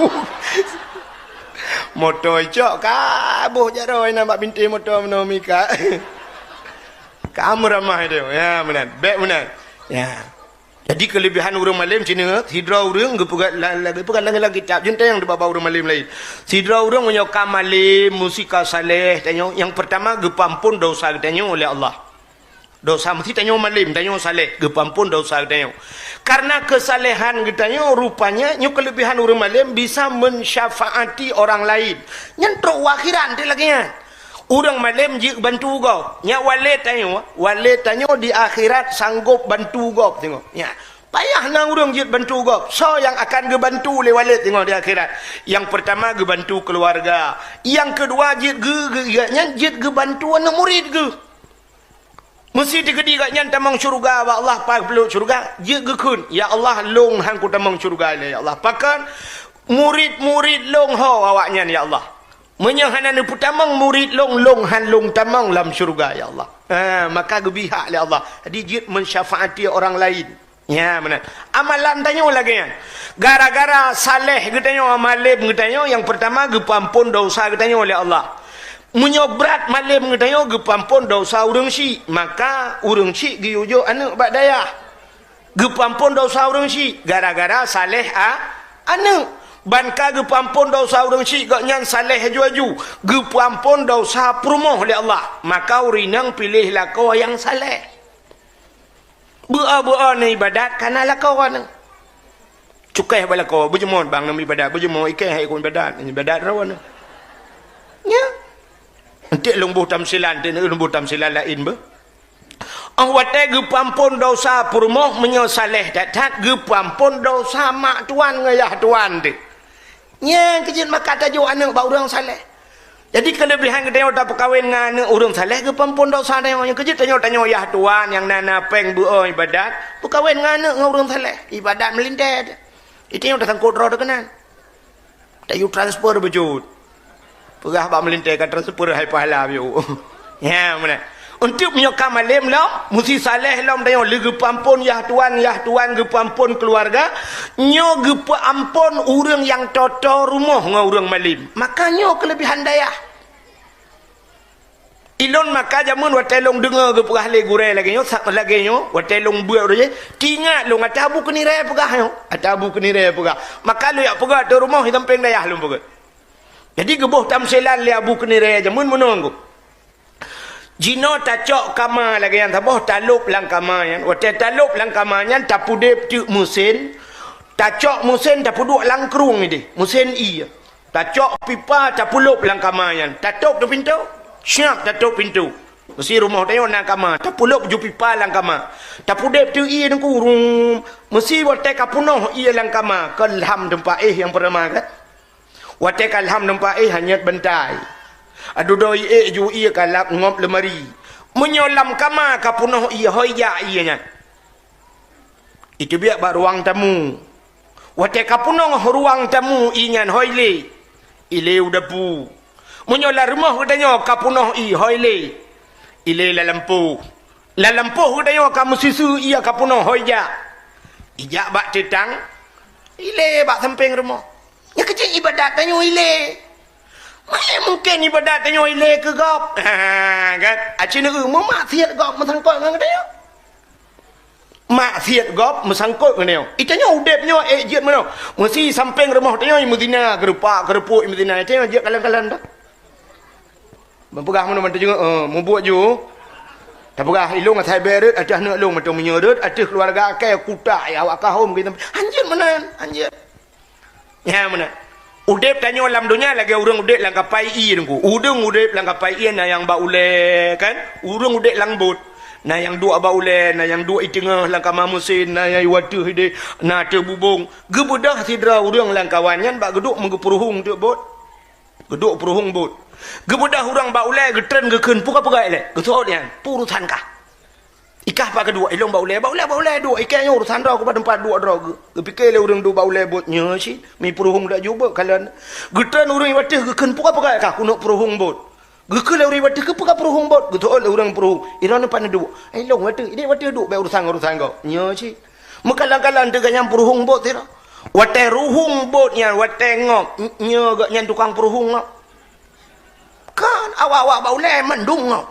Moto icok ka boh jaroe na bak bintéh moto meunoe mika. Ka meuramah tu. Ya, meunan. Bèk meunan. Ya. Jadi kelebihan ureueng malem cina, sidroe ureueng geupeugah la-, la-, geupeugah lam kitab, jeuet tanyong di bak-bak ureueng malem laén. Sidroe ureueng meunyoe ka malem, meusi ka saleh, tanyoe nyang peurtama geupeuampon dosa geutanyoe lé Allah. Dosa meusi tanyoe malem, tanyoe saleh, geupeuampon dosa geutanyoe. Karena keusalehan geutanyoe, rupanya nyoe kelebihan ureueng malem bisa mensyafaati orang lain. Nyan trok u akhirat lagèe nyan. Ureueng malem jeuet bantu gob. Nyak walét tanyoe, walét tanyoe di akhirat sanggob bantu gob teungoh. Nyak, payah na ureueng jeuet bantu gob. Soe nyang akan geubantu lé walét teungoh di akhirat? Nyang peurtama geubantu keuluwarga. Nyang keudua jeuet geu-, geu-, gobnyan jeuet geubantu aneuk murit geuh. Meusi teukeudi gobnyan tamong syeuruga bak Allah, paih peuleueh syeuruga, jeuet geukheun, "Ya Allah, lôn han kutamong syeuruga lé, ya Allah. Pakon? Murit-murit lôn ho awaknyan, ya Allah. Meunyoe hana neupeutamong murit lôn, lôn han lôn tamong lam syeuruga, ya Allah." Ha, maka geubri hak lé Allah. Jadi jeuet mensyafaati orang lain. Ya, meunan. Amalan tanyoe lagèe nyan. Gara-gara saleh geutanyoe, malem geutanyoe, nyang peurtama geupeuampon dosa geutanyoe lé Allah. Meunyoe brat malem geutanyoe geupeuampon dosa ureueng syik, maka ureueng syik geuyue jok aneuk bak dayah. Geupeuampon dosa ureueng syik gara-gara saleh a-, aneuk. Ban ka geupeuampon dosa ureueng syik gobnyan saleh aju-aju, geupeuampon dosa peurumoh lé Allah. Maka ureueng inong piléh lakoe nyang saleh. Beu-o beu-o neuibadat kana lakoe neuh. Cukéh bak lakoe, beujeumoe bang neuibadat, beujeumoe ikéh hai ikôt ibadat, ibadat droe neuh. Nyan. Enteuk lôn boh tamsilan, enteuk lôn boh tamsilan laén beuh. Óh watèe geupeuampon dosa peurumoh meunyoe saleh that-that, geupeuampon dosa mak tuan ngon yah tuan teuh. Nyan keuh jeuet maka tajok aneuk bak ureueng saleh. Jadi, keulebihan geutanyoe tapeukawen ngon aneuk ureueng saleh geupeuampon dosa tanyoe. Nyan keuh jeuet tanyoe, tanyoe yah tuan nyang na, na péng beu-o ibadat, peukawen ngon aneuk ngon ureueng saleh, ibadat meulintèe. Di tanyoe tasangkot droe teuh keunan. Tayue transfer beujeuet. Peugah bak meulintèe ka transfer hai pahala piôh. Ya, meunan. Untuk meunyoe ka malem lom, meusi saleh lom tanyoe, lé geupeuampon yah tuan, yah tuan geupeuampon keuluwarga, nyoe geupeuampon ureueng nyang toe-toe rumoh ngon ureueng malem. Maka nyoe keulebihan dayah. Ilôn maka jameun watèe lôn deungö geupeugah lé gurèe lagèe nyoe, sa-, lagèe nyoe, watèe lôn beuet roh jih, teuingat lôn ata Abu Keunirèe peugah nyoe, ata Abu Keunirèe peugah. Maka lôn jak peugah ateueh rumoh, di sampéng dayah lôn peugah. Jadi geuboh tamsilan lé Abu Keunirèe jameun meunoe. Jinoe tacok kama lagèe nyan saboh, talôb lam kama nyan. Watèe talôb lam kama nyan, tapudeb teuk meusén, tacok meusén, tapeuduek lam krueng idéh, meusén ié. Tacok pipa, tapeulôb lam kama nyan. Tatôb teuk pintoe, siap tatôb pintoe. Meusi rumoh tanyoe na kama, tapeulôb ju pipa lam kama. Tapudeb teuk ié ngon kurung. Meusi watèe ka peunoh ié lam kama, keu lham teumpat éh nyang peurtama kan. Watèe ka lham teumpat éh hanyot bantai. Adudoe ék ju ié ka lap ngop leumari. Meunyoe lam kama ka peunoh ié, hôi jak ié nyan. Iteubiet bak ruang tamu. Watée ka peunoh ruang tamu ié nyan, ho ilée, ilée u dapu. Meunyoe lam rumoh geutanyoe ka peunoh ié, ho ilée, ilée lam lampôh. Lam lampôh geutanyoe ka meususu ié ka peunoh, ho ijak, ijak bak teutang, ilée bak sampéng rumoh. Nyan keuh cit iébadat tanyoe ilée. Meuhe mungken iébadat tanyoe ilée keu gob? Ha, kan? Aci neu meumaksiet gob meusangkot ngon geutanyoe. Maksiet gob meusangkot ngon nyoe. Itanyoe udeb nyoe ék jeuet meunoe. Meusi sampéng rumoh tanyoe meuzina, geurupak-geurupuek meuzina. Itanyoe jeuet kalon-kalon dah. Ban peugah meunoe ban teujeuet, eh, mubuet ju. Tapeugah ilong asai beret ateueh aneuk long mantong meunyoe rot ateueh keuluwarga akai kutak ya awak kahom gitu. Hanjeuet meunan, hanjeuet. Nyan meunan. Udeb tanyoe lam donya lagée ureuëng udeb lam kapai ié Teungku. Ureuëng udeb lam kapai ié na nyang bak ulée, kan? Ureuëng udeb lam bot. Na nyang duek bak ulée, na nyang duek i teungoh lam kama meusén, na nyang i ateueh ideh, na ateueh bubông. Geubeudôh sidroe ureuëng lam kawan nyan bak geuduek meugeupeuruhueng teuk bot. Geuduek peuruhueng bot. Geubeudôh ureuëng bak ulée geutreun geukheun, "Peue ka peugah ilée?" Geuseuôt nyan, "Peue urusan kah?" Ikah pat keuduek, ilong bak ulée, bak ulée, bak ulée duek, ikée nyoe urusan droe, keuba teumpat duek droe geuh. Geupike lé ureuëng duek bak ulée bot nyoe cit, mi peuruhueng dak jubek kalon. Geutreun ureuëng i ateueh geukheun, "Peue ka peugah kah?" "Keuneuk peuruhueng bot." Geukheun lé ureuëng i ateueh, "Keupeue ka peuruhueng bot?" Geuteuôt lé ureuëng peuruhueng, "Ilong pat neuduek." "Ilong i ateueh, ideh i ateueh duek, bék urusan-urusan gob." Nyoe cit. Meukalon-kalon teuga nyang peuruhueng bot sidroe. Watée ruhueng bot nyan, watée ngob, nyoe gobnyan tukang peuruhueng ngob. Kan awak-awak bak ulée mandum ngob.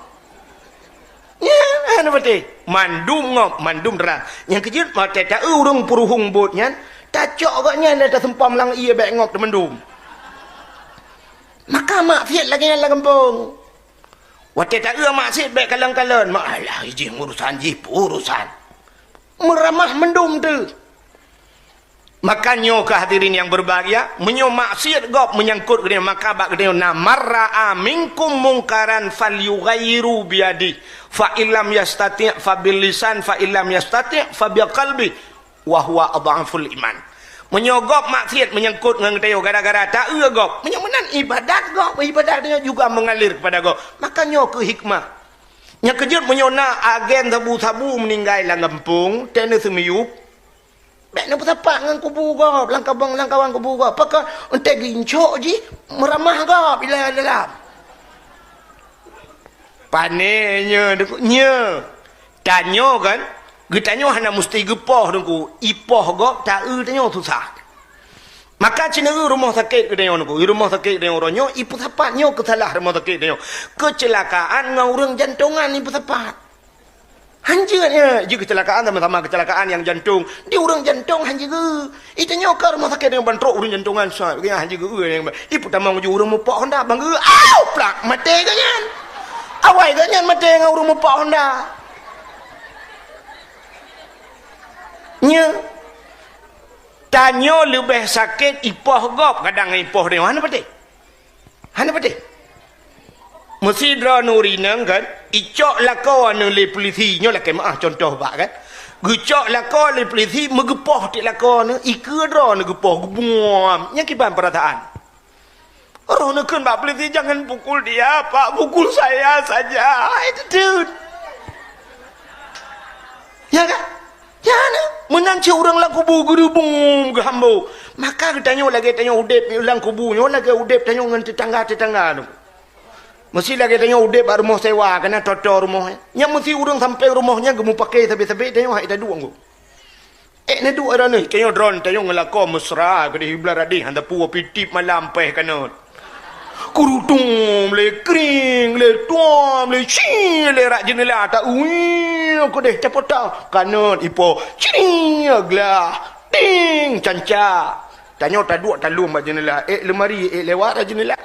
Nyan, hana patéh. Mandum ngob, mandum dera. Nyang keujeuet watée taeu ureuëng peuruhueng bot nyan, tacok gobnyan lé taseumpam lam ié bék ngob teumandum. Maka maksiet lagée nyan lam gampông. Watée taeu maksiet bék kalon-kalon, mak alah jih urusan jih, peue urusan. Meuramah mandum teuh. Maka nyoe keuh hadirin nyang berbahagia, meunyoe maksiet gob meunyangkot geutanyoe, maka bak geutanyoe na, "Man ra'a minkum mungkaran falyughayyirhu biyadih, fa illam yastati' fa bilisan, fa illam yastati' fa biqalbih, wa huwa adhaful iman." Meunyoe gob maksiet meunyangkot ngon geutanyoe gara-gara taeu gob, meunyoe meunan ibadat gob, ibadat geutanyoe juga mengalir kepada gob, maka nyoe keuh hikmah. Nyang keujeuet meunyoe na agen sabu-sabu meuninggai lam gampông, teuh neuseumeuyueb, bék neupeusapat ngon kubu gob, lam kabong, lam kawan kubu gob. Pakon, eunteuk geuincok jih, meuramah gob ilée dalam. Pane nyoe, nyoe. Tanyoe kan, geutanyoe hana musti geupoh Teungku, ipoh gob taeu tanyoe susah. Maka ceuneue rumoh sakét geutanyoe Teungku, rumoh sakét geutanyoe uroe nyoe ipeusapat nyoe keusalah rumoh sakét geutanyoe. Keuceulakaan ngon ureuëng jantongan ipeusapat. Hanjeuet nyan, jih keuceulakaan sama-sama keuceulakaan nyang jantong. Di ureuëng jantong hanjeuet geu. Itanyoe ka rumoh sakét nyang ban trok ureuëng jantongan sa, nyang hanjeuet geu nyang ba-, ipeutamong ju ureuëng mupok honda bang geu. Au, plak, maté geuh nyan. Awai geuh nyan maté ngon ureuëng mupok honda. Nya. Tanyoe leubeh sakét ipoh gob kadang ipoh deungon hana patéh. Hana patéh. Meusidroe nuri nang kan, icok lakoe neu lé polisi, nyoe lakée meuah contoh bak kan. Geucok lakoe lé polisi meugeupoh tiek lakoe neu, ikeue droe neu geupoh geubuam. Nyang kiban peurasaan. Roh neukheun bak polisi, "Jangan pukul dia, Pak, pukul saya saja." Hai teuteuet. Ya kan? Ya na. Meunan cit ureuëng lam kubu geurubung geuhambo. Maka geutanyoe lagée tanyoe udeb lam kubu nyoe lagée udeb tanyoe ngon teutangga-teutangga tu. Meusi lagée tanyoe udeb bak rumoh sewa, kana toto rumoh. Nyang meusi ureuëng sampéng rumoh nyan geumupake sabe-sabe tanyoe hai taduek ngon. Ék neuduek droeneuh, tanyoe droen, tanyoe ngeulakon mesra keudeh, hibla radeh, hana peue, pih tieb malam péh kanot. Kurutung lé kring lé tuam lé ci lé rak jeuneula ta ui keudeh tapota kanot ipo ci glah ding canca. Tanyoe taduek talom bak jeuneula, ék leumari, ék lewat rak jeuneula.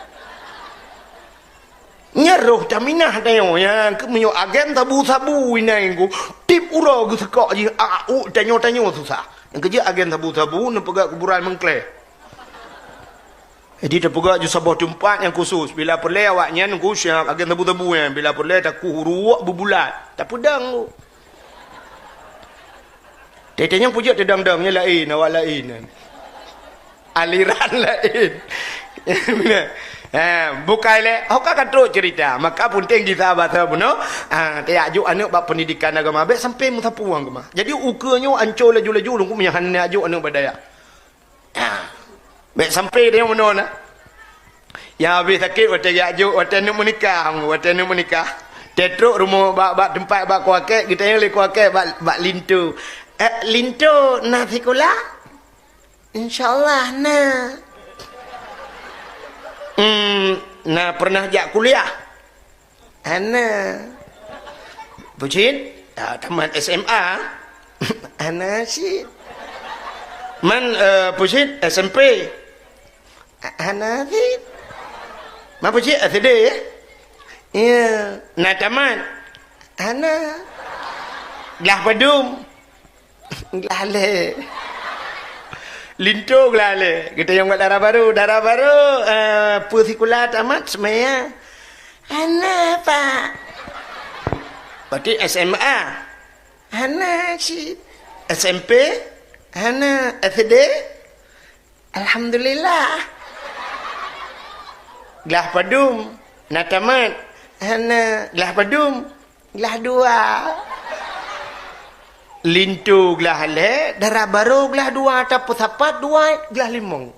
Nyan roh taminah tanyoe, nyan keuh meunyoe agen sabu-sabu inan ku, tieb uroe geuseukok jih, a, u, tanyoe-tanyoe susah. Nyang keujeuet agen sabu-sabu neupeugah kuburan meungklé. Jadi teupeugah ju saboh teumpat nyang khusus. Bila peureulée awak nyan ku siap agen sabu-sabu nyan, bila peureulée takuh uruek beubulat, tapeudong ku. Teuh-teuh nyang peujeuet teudong-dong nyan laén, awak laén. Aliran laén. Eh, bukai lé, oh ka, ka trok cerita. Maka punténg gisa basa bunoe, ah, tajak jok aneuk bak pendidikan agama, bék sampai meusapeue agama. Jadi ukeue nyoe ancô laju-laju lungku meunyahan jak jok aneuk bak dayah. Ah, bék sampai dia meunoe na. Nyang habéh sakét watée jak jok, watée aneuk meunikah, watée aneuk meunikah. Teutrok rumoh bak, bak teumpat bak kuakét, geutanyong lé kuakét bak, bak linto. Eh, linto na sikula? Insya Allah na. Hmm, na pernah jak kuliah? Hana. Peue cit? Ah, tamat S M A? Hana cit. Man, eh, peue cit? S M P? Hana cit. Man peue cit? S D, ya? Ya. Na tamat? Hana. Glah padum? Glah lé. Linto glah lé. Geutanyong bak dara barô. Dara barô, eh, peue sikula tamat? Seumaya. Hana, Pak. Berarti S M A? Hana cit. S M P? Hana. S D? Alhamdulillah. Glah padum? Na tamat? Hana. Glah padum? Glah dua. Linto glah lhèe, dara barô glah dua, tapeusapat dua, glah limong.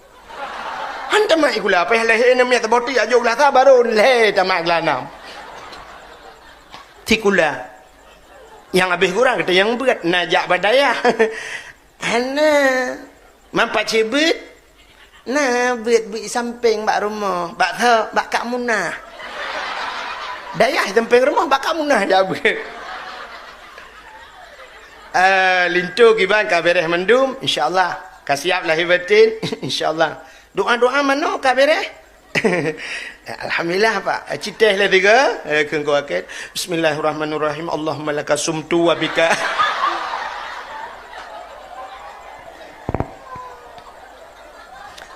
Han tamat sikula, payah lahé na miet saboh teuk, jak jok glah sa, barô lhèe tamat glah nam. Sikula. Nyang habéh gura gata nyang beuet, na jak bak dayah. Hana. Man pacé beuet? Na beuet-beuet sampéng bak rumoh, bak tho, bak Kak Munah. Dayah sampéng rumoh, bak Kak Munah jak beuet. Eh, linto kiban ka beres mandum, insya Allah. Ka siap lahé batin, insya Allah. Doa-doa manoe ka beres? Alhamdulillah, Pak. Citeh lé tiga. Eh, keu engkau akid. Bismillahirrahmanirrahim. Allahumma laka sumtu wa bika.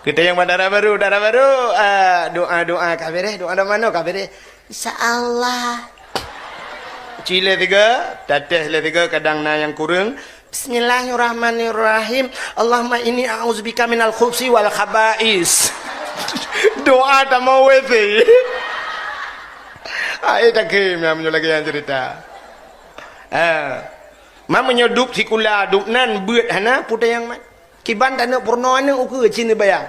Kita nyang bak dara barô, dara barô, ah, doa-doa ka beres, doa-doa manoe ka beres. Insya Allah. Cit lé tiga, tateh lé tiga, kadang na nyang kureueng. Bismillahirrahmanirrahim. Allahumma inni a'udzubika minal khubsi wal khaba'is. Doa tamong W C. Hai, takhém nyang meunyoe lagèe nyan cerita. Ha. Man meunyoe dub sikula, dub nan beuet hana, peue nyang mat. Kiban taneuk peurunoe aneuk ukeue cit neubayang.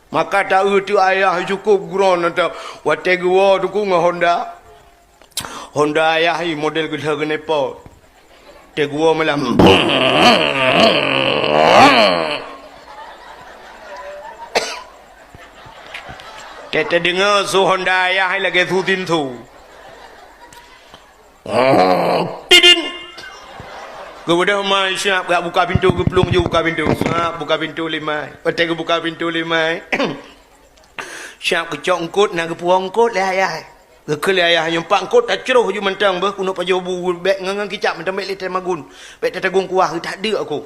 Maka ta-eu teuk ayah cukôp geuron ata watèe geuwoe teungku ngon Honda. Honda ayah i model geulah geuneupot. Teuguoh malam. Teu-, teudeungoe su Honda ayah lagèe su tinsu. Tidin. Geubeudôh mai siap gak buka pintu, geuplueng ju buka pintu. Siap buka pintu lé mai. Watèe geubuka pintu lé mai. Siap geucok eungkôt, na geupuwoe eungkôt lé ayah. Geukheun lé ayah nyoe, "Pak, eungkôt tacroh ju mantong beuh, keuneuk pajoh bu, bèk ngon, ngon kicap mantong, bèk lé tamagun. Bèk tatagong kuah, geutak deuk aku."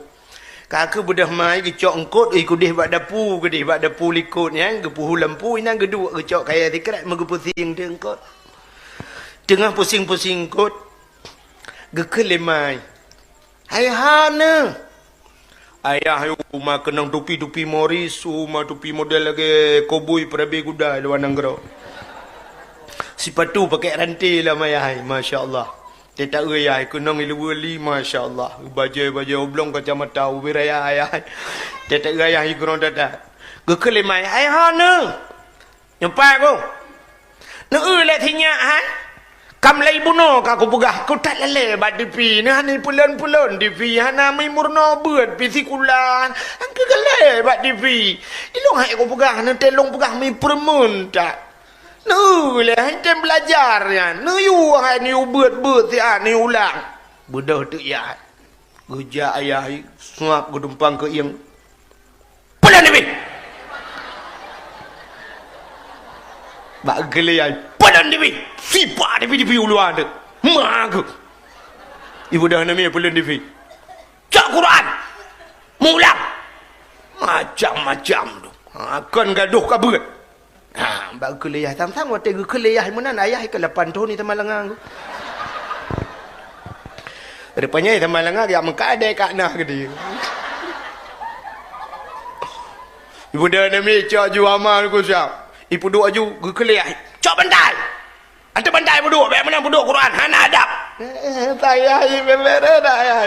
Ka keuh beudôh mai geucok eungkôt, ih, keudeh bak dapu, keudeh bak dapu likôt nyan, geupeuhu lampu, inan geuduek geucok kayèe sikrek meugeupeusieng teuk eungkôt. Teungoh pusieng-pusieng eungkôt, geukheun lé mai. Hai hana. Ayah uma keunong tupi-tupi Morris, uma tupi model lagèe koboi peurabe kuda luwa nanggroe. Sipatu pakèk ranté lam ayah, masya Allah. Teuta ayah keunong iluwa li, masya Allah. Bajèe-bajèe oblong kacamata ubé raya ayah. Teuta ayah ikron tata. Geukheun lé mai, hai hana. Nyoe pat ku. Neu-eu lé sinyak hai. Kam lé bunoe ka kupeugah, ku that lalé bak TV. Neu hana peulon-peulon TV, hana mi meurunoe beuet pi sikula. Angkeu galé bak TV. Ilong hai kupeugah, neu teuh lôn peugah mi peureumeun that. Neu lé hai tem belajar nyan. Neu yue hai neu yue beuet-beuet siat neu yue ulang. Beudôh teuk ya. Geujak ayah i, suap geudumpang keu ieng. Peulon TV! Bak geulé ai, peulon TV! Sipa TV, TV u luwa teuh. Ma geuh. Ibu dah nami peulon TV. Cok Quran! Mulang! Macam-macam tu. Ha, kon gadoh ka beuet. Ha, bak geukheun lé yah. Sang-sang watèe geukheun lé yah meunan, ayah ka lapan thon di Tamalanga. Rupanya di Tamalanga jak meukat deh ka na geude. Ibu dah nami cok ju ama ku siap. Ipeuduek aju, geukeuleh, "Cok bantai! Anteuk bantai peuduek, bèk meunan peuduek Quran, hana adab!" Eh, tayah, bèk-bèk dah, tayah.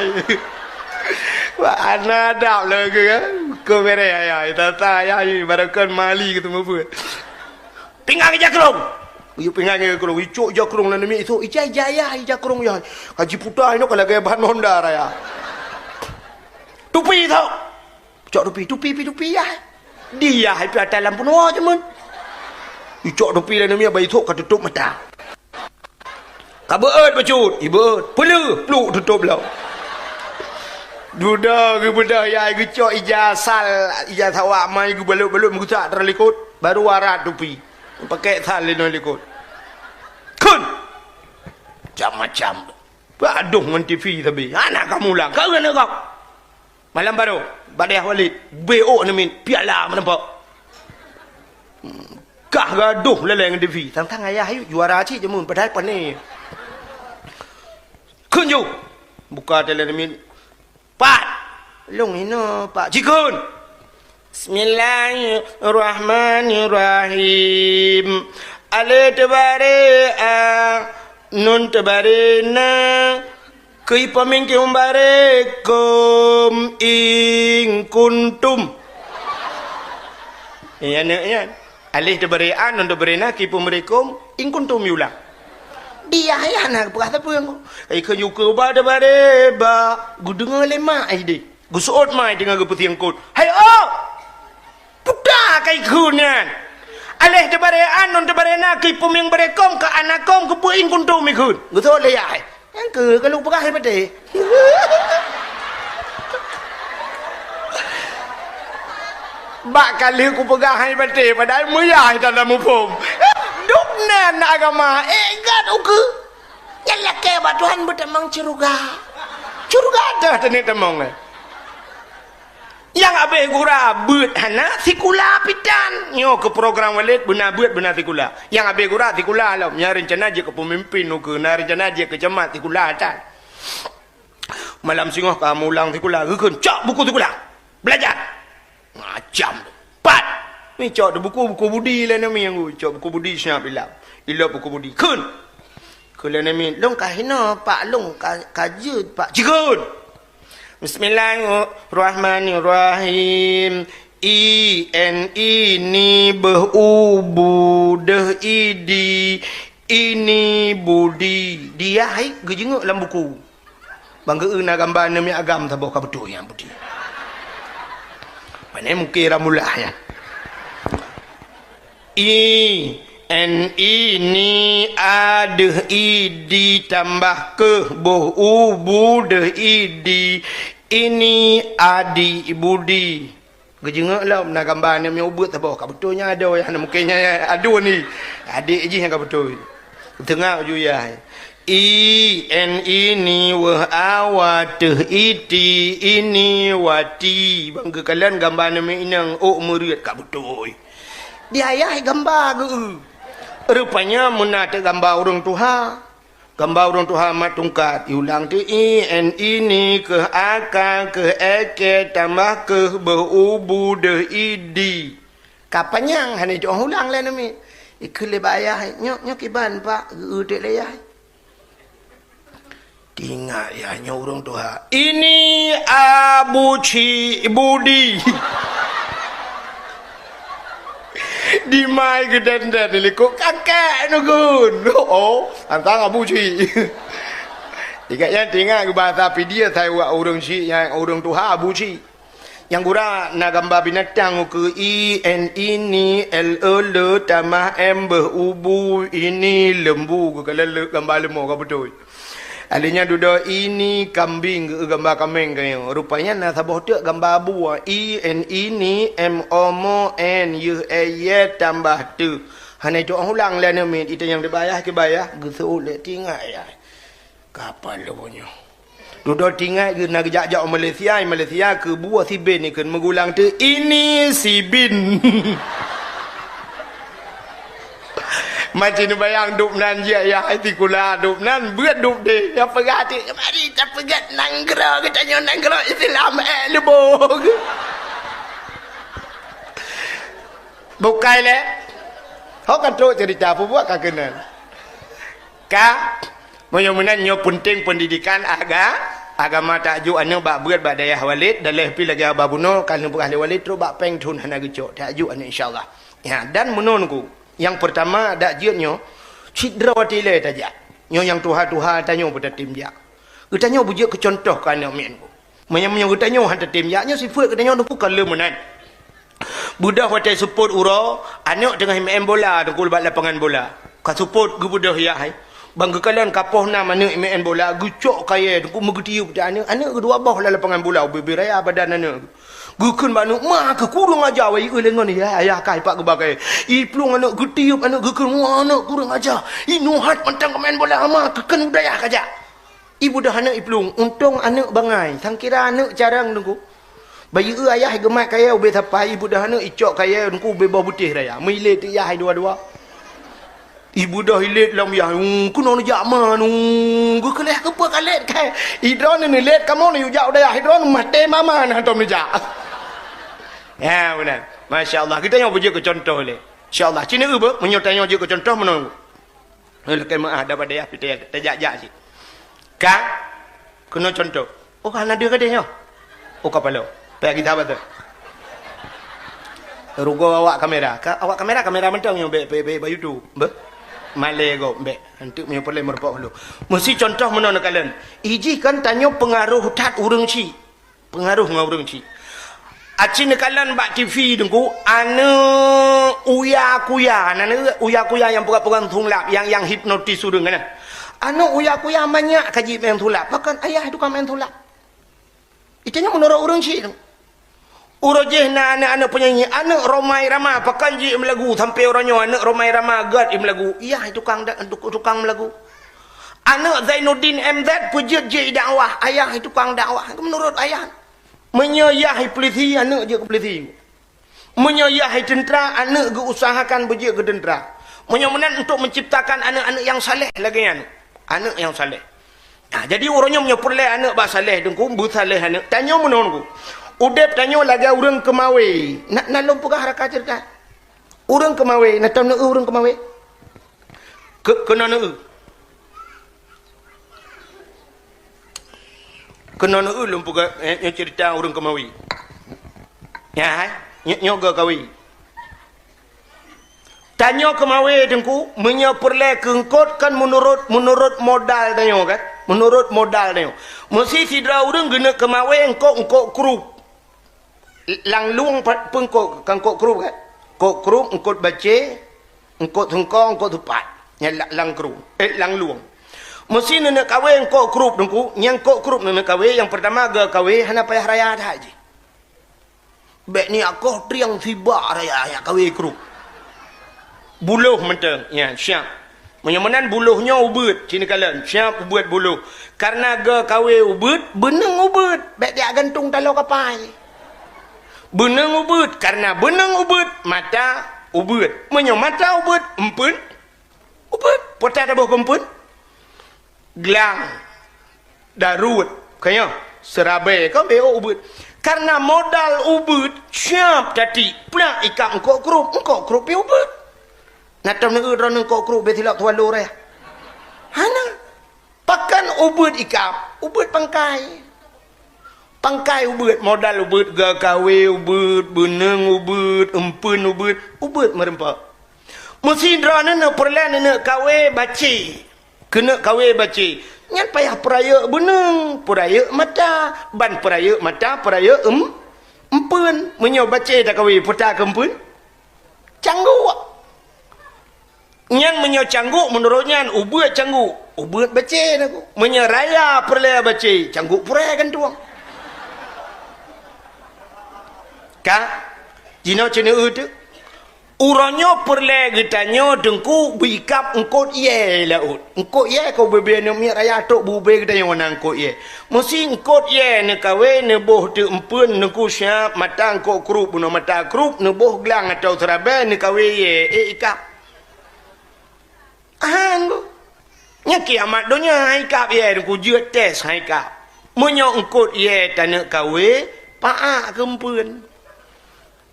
Wah, hana adab lagèe kan? Keu bèrèh ayah, tata ayah, baroekon mali keu teumeubuet. Pingan ija krông. Iyup pingan ija krông, icok ija krông lam namiet, icok ija, ija ayah, ija krông ayah. Ka jiputa inoe ka lagèe ban honda raya. Tupi tok. Cok tupi, tupi pi tupi yah. Di yah pi atas lampu noe jameun. Icok tupi lam namiet, bah icok ka tutôp mata. Ka beuet bacut, ibeuet. Peuleuh, pluk tutôp lom. Dudoe geubeudôh yah, geucok ija sal, ija sawak mai geubalot-balot meugusak teuh likot, baru warat tupi. Pakèk sal inoe likot. Kheun! Macam-macam. Bak adoh ngon T V sabe. Hana ka mulang. Ka keuneuk gob. Malam baroe, bak dayah Walid, B O namiet, piala meuneupok. Hmm, kah gadoh lalai ngon T V. Sang-sang ayah ayuk juara cit jameun, padahai pané. Kheun ju. Buka teuh lam namiet. Pat. Lôn hinoe, Pak. Cikheun. Bismillahirrahmanirrahim. Alif teubaré a, nun teubaré na, Keu ipeumieng keu baré kôm in kuntum. Nyan, nyan, nyan. Alif teubaré a, nun teubaré na, keu ipeubaré kôm, in kuntum iulang. Di ayah na geupeugah sapeue ngon. Ai keu yukeue ba teubaré ba, geudeungoe lé mak ai deh. Geuseuôt mak ai teungoh geupeusieng kot. Hai ôk! Puta kai kheun nyan. Alif teubaré a, nun teubaré na, keu ipeumieng baré kôm, keu ana kôm, keu peue in kuntum ikheun. Geuseuôt lé yah. Nyang keu ka lôn peugah hai baté. Bak ka lheueh kupeugah hai baté, padahai meuyah tanda muphom. Dum nan agama, eh, gat ukeue. Nyan lakée bak Tuhan beutamong syeuruga. Syeuruga dah teuneuk tamong, eh. Nyang abéh gura beuet hana sikula pitan. Nyoe keu program Walid beuna beuet beuna sikula. Nyang abéh gura sikula lom. Nyang reuncana jeuet keu peumimpin ukeue, na reuncana jeuet keu camat sikula tan. Malam singoh ka mulang sikula, geukheun, "Cok buku sikula. Belajar." Macam tu. Pat. Ni cok di buku, buku budi lé nami nyang cok buku budi siap ilap. Ilap buku budi. Kheun. Keu lé nami, "Lôn ka hinoe, Pak, lôn ka, ka jeuet, Pak." Cikheun. Bismillahirrahmanirrahim. I, N, I, ni, beuh, u, bu, deuh, i, di, ini, budi. Di yah hai geujeungeuk lam buku. Bang geu na gamba namiet agam saboh ka beutôi nyan budi. Pane mungkin ramulah nyan. I, N, I, ni, a, deuh, i, di, tambah keuh, boh, u, bu, deuh, i, di, ini, adi, budi. Geujeungeuk lom na gamba namiet ubeut saboh ka beutôi nyan adoe, nyan mungkin nyan adoe ni. Adék jih nyang ka beutôi. Teungoh ju yah. I, N, I, ni, weuh, a, wa, teuh, i, ti, ini, wati. Bang geukalon gamba namiet inong ôk meureuet ka beutôi. Di ayah gamba geu. Rupanya meunan teuk gamba ureuëng tuha. Gamba ureuëng tuha mat tungkat. Iulang teuk i, N, I, ni, keuh, a, ka, keuh, e, ke, tambah keuh, beuh, u, bu, deuh, i, di. Ka panyang hana jitu'oh ulang lé namiet. Ikheun lé bak ayah, "Nyoe, nyoe kiban, Pak?" Geu-eu teuk lé yah. Tingat yah nyoe ureuëng tuha. Ini Abu Cik Budi. Dimai geudan-dan likot kakek neugun. Oh, tantang Abu Cik. Ingat nyan, tingat bahasa Pidie, saya ureuëng cik nyang ureuëng tuha Abu Cik. Nyang gura na gamba binatang ukeue i, n, i, ni, l, e, le, tamah m, beuh, u, bu, ini, lembu, geukalon le, gamba leumô ka beutôi. Alèh nyan dudoe ini kambing geueu gamba kaméng keu nyoe. Rupanya na saboh teuk gamba bu, i, n, i, ni, m, o, mo, n, yeuh, e, ye, tambah teu. Hana jitu'oh ulang lé aneuk miet, itanyong dibayah, kibayah, geuseuôt lé tingat yah. Kapal lôn nyoe. Dudoe tingat geuh na geujak-jak u Malaysia, i Malaysia keu bue sibin ikheun meugulang teuk ini sibin. Maci neubayang dub nan jih yah sikula dub nan beuet dub deh. Nyang peugah teuk mari tapeugét nanggroe geutanyoe nanggroe Islam eh lubong. Bukai lé. Ho ka trok cerita, peubuet ka keunan. Ka, meunyoe meunan nyoe peunteng pendidikan aga-, agama, tajok aneuk bak beuet bak dayah Walid, daleh pi lagèe haba bunoe, ka neupeugah lé Walid trok bak péng thon hana geucok, tajok aneuk insya Allah. Ya, dan meunoe Teungku, nyang peurtama dak jeuet nyoe, cit droe watèe ilèe tajak. Nyoe nyang tuha-tuha tanyoe beutatem jak. Geutanyoe beujeuet keu cuntoh keu aneuk miet Teungku. Meunyoe, meunyoe geutanyoe han tatem jak, nyoe sifeuet geutanyoe Teungku ka lheueh meunan. Beudôh watèe seupôt uroe, aneuk teungoh meu'en bola Teungku bak lapangan bola. Ka seupôt geubeudôh yah hai. Ban geukalon ka poh nam aneuk meu'en bola, geucok kayèe Teungku meugeutiyeub teuh aneuk, aneuk geuh dua boh lam lapangan bola, ubé-bé raya badan aneuk. Geukheun bak aneuk, "Ma keuh kureueng aja, wai eu lé ngon yah, ayah kah ipak geuba kayèe." Iplueng aneuk geutiyeub aneuk geukheun, "Wah, aneuk kureueng aja. Inoe hat mantong kameu'en bola, ma keuh kheun u dayah kajak." Ibeudôh aneuk iplueng, untông aneuk bangai, sangkira aneuk carông Teungku. Bayeue ayah geumat kayèe ubé sapai, ibeudôh aneuk icok kayèe Teungku ubé boh beutéh raya. Meuilé teuk yah hai dua-dua. Ibeudôh ilét lom yah, "Ung, keunoe neujak ma, ung, geukeuleh keupeue ka lét kai? Idroeneuh neulét kamoe neujak u dayah idroeneuh maté mama na tom neujak." Ya, beuna. Masya Allah, geutanyoe beujeuet keu cuntoh lé. Insya Allah, ci neu beuh, meunyoe tanyoe jeuet keu cuntoh meunoe. Lakèe meu'ah daripada yah pih tajak-jak cit. Ka keunoe cuntoh. Oh, hana deuh gadeh nyoe. Oh, kapalo. Payah gita batai. Rugoe awak kamera. Ka, awak kamera, kamera mantong nyoe bèk, bèk, bèk, bèk YouTube. Beuh. Malèe gob bèk. Hanteuk meunyoe peureulèe meureumpok dulu. Meusti cuntoh meunoe neukalon. Ijih kan tanyoe peungaroh that ureueng chik. Peungaroh ngon ureueng chik. Aci neukalon bak T V Teungku, aneuk uya-kuya, na aneuk uya-kuya nyang peugah-peugah sulap, nyang, nyang hipnotis ureueng kan. Aneuk uya-kuya manyak ka jimeu'en sulap, pakon ayah tukang meu'en sulap. Itu nyan meunurot ureueng chik tu. Uroe jéh na aneuk-aneuk peunyanyi, aneuk Rhoma Irama, pakon jimeu'en lagu sampoe uroe nyoe aneuk Rhoma Irama gèt jimeu'en lagu. Yah tukang da-, tukang meu'en lagu. Aneuk Zainuddin M Z peujeuet jih dakwah, ayah tukang dakwah, meunurot ayah. Meunyoe yah polisi, aneuk jeuet keu polisi. Meunyoe yah teuntra, aneuk geuusahakan beujeuet keu teuntra. Meunyoe meunan untuk menciptakan aneuk-aneuk nyang saleh lagèe nyan. Aneuk nyang saleh. Nah, jadi uroe nyoe meunyoe peureulèe aneuk bak saleh Teungku, beusaleh aneuk. Tanyoe meunoe Teungku. Udép tanyoe lagèe ureueng keumawé. Na, na lôn peugah raka ceurita. Ureueng keumawé, na tom neu ureueng keumawé? Keu-, keunoe neu. Keunoe neu lôn peugah, eh, nyoe ceurita ureueng keumawé. Ya, hai? Nyoe, nyoe geuh kawé. Tanyoe keumawé Teungku, meunyoe peureulèe keu eungkôt kan meunurot, meunurot modal tanyoe kan? Meunurot modal tanyoe. Meusti sidroe ureueng geuneuk keumawé eungkôt-eungkôt krup. Lam lueng pa-, peue eungkôt, ka eungkôt krup kan? Eungkôt krup, eungkôt bacé, eungkôt seungko, eungkôt seupat. Nyan la-, lam krup, eh, lam lueng. Meusti neuneuk kawé eungkôt krup Teungku, nyang eungkôt krup neuneuk kawé, nyang peurtama geuh kawé hana payah raya that jih. Bèk neujak koh triang sibak raya jak kawé krup. Buloh mantong, ya, siap. Meunyoe meunan buloh nyoe ubeuet, ci neukalon, siap ubeuet buloh. Kareuna geuh kawé ubeuet, beuneung ubeuet, bèk jak gantung taloe kapai. Beuneung ubeuet, kareuna beuneung ubeuet, mata ubeuet. Meunyoe mata ubeuet, eumpeuen ubeuet. Peue taboh keu eumpeuen? Glang, daruet, ka nyoe, seurabèe, ka bèk ubeuet. Kareuna modal ubeuet, siap tatiek, plak ikab eungkôt krup, eungkôt krup pih ubeuet. Na tom neu droeneuh eungkôt krup bèk silap tuan lurèh. Hana. Pakon ubeuet ikab, ubeuet pangkai. Pangkai ubeuet, modal ubeuet, geuh kawé ubeuet, beuneung ubeuet, eumpeuen ubeuet, ubeuet meureumpok. Meusti droeneuh peureulèe neuneuk kawé bacé. Keuneuk kawé bacé. Nyan payah peurayeuk beuneung, peurayeuk mata, ban peurayeuk mata, peurayeuk eum-, eumpeuen. Meunyoe bacé takawé, peue takeu eumpeuen? Cangguk. Nyan meunyoe cangguk, meunurot nyan, ubeuet cangguk, ubeuet bacé Teungku. Meunyoe raya peureulèe bacé, cangguk purèe gantueng. Ka? Jinoe ci neu teuk. Uroe nyoe peureulèe geutanyoe Teungku beuikab eungkôt yèe laôt. Eungkôt yèe ka ubé-bé aneuk miet raya trok beu-ubé geutanyoe na eungkôt yèe. Meusti eungkôt yèe neukawé neuboh teuk eumpeuen Teungku siap mata eungkôt krup bunoe mata krup neuboh glang atau seurabèe neukawé yèe ék ikab. Hán, Bu. Nyan kiamat donya, han ikab yèe Teungku, jeuet tes han ikab. Meunyoe eungkôt yèe taneuk kawé, paak keu eumpeuen.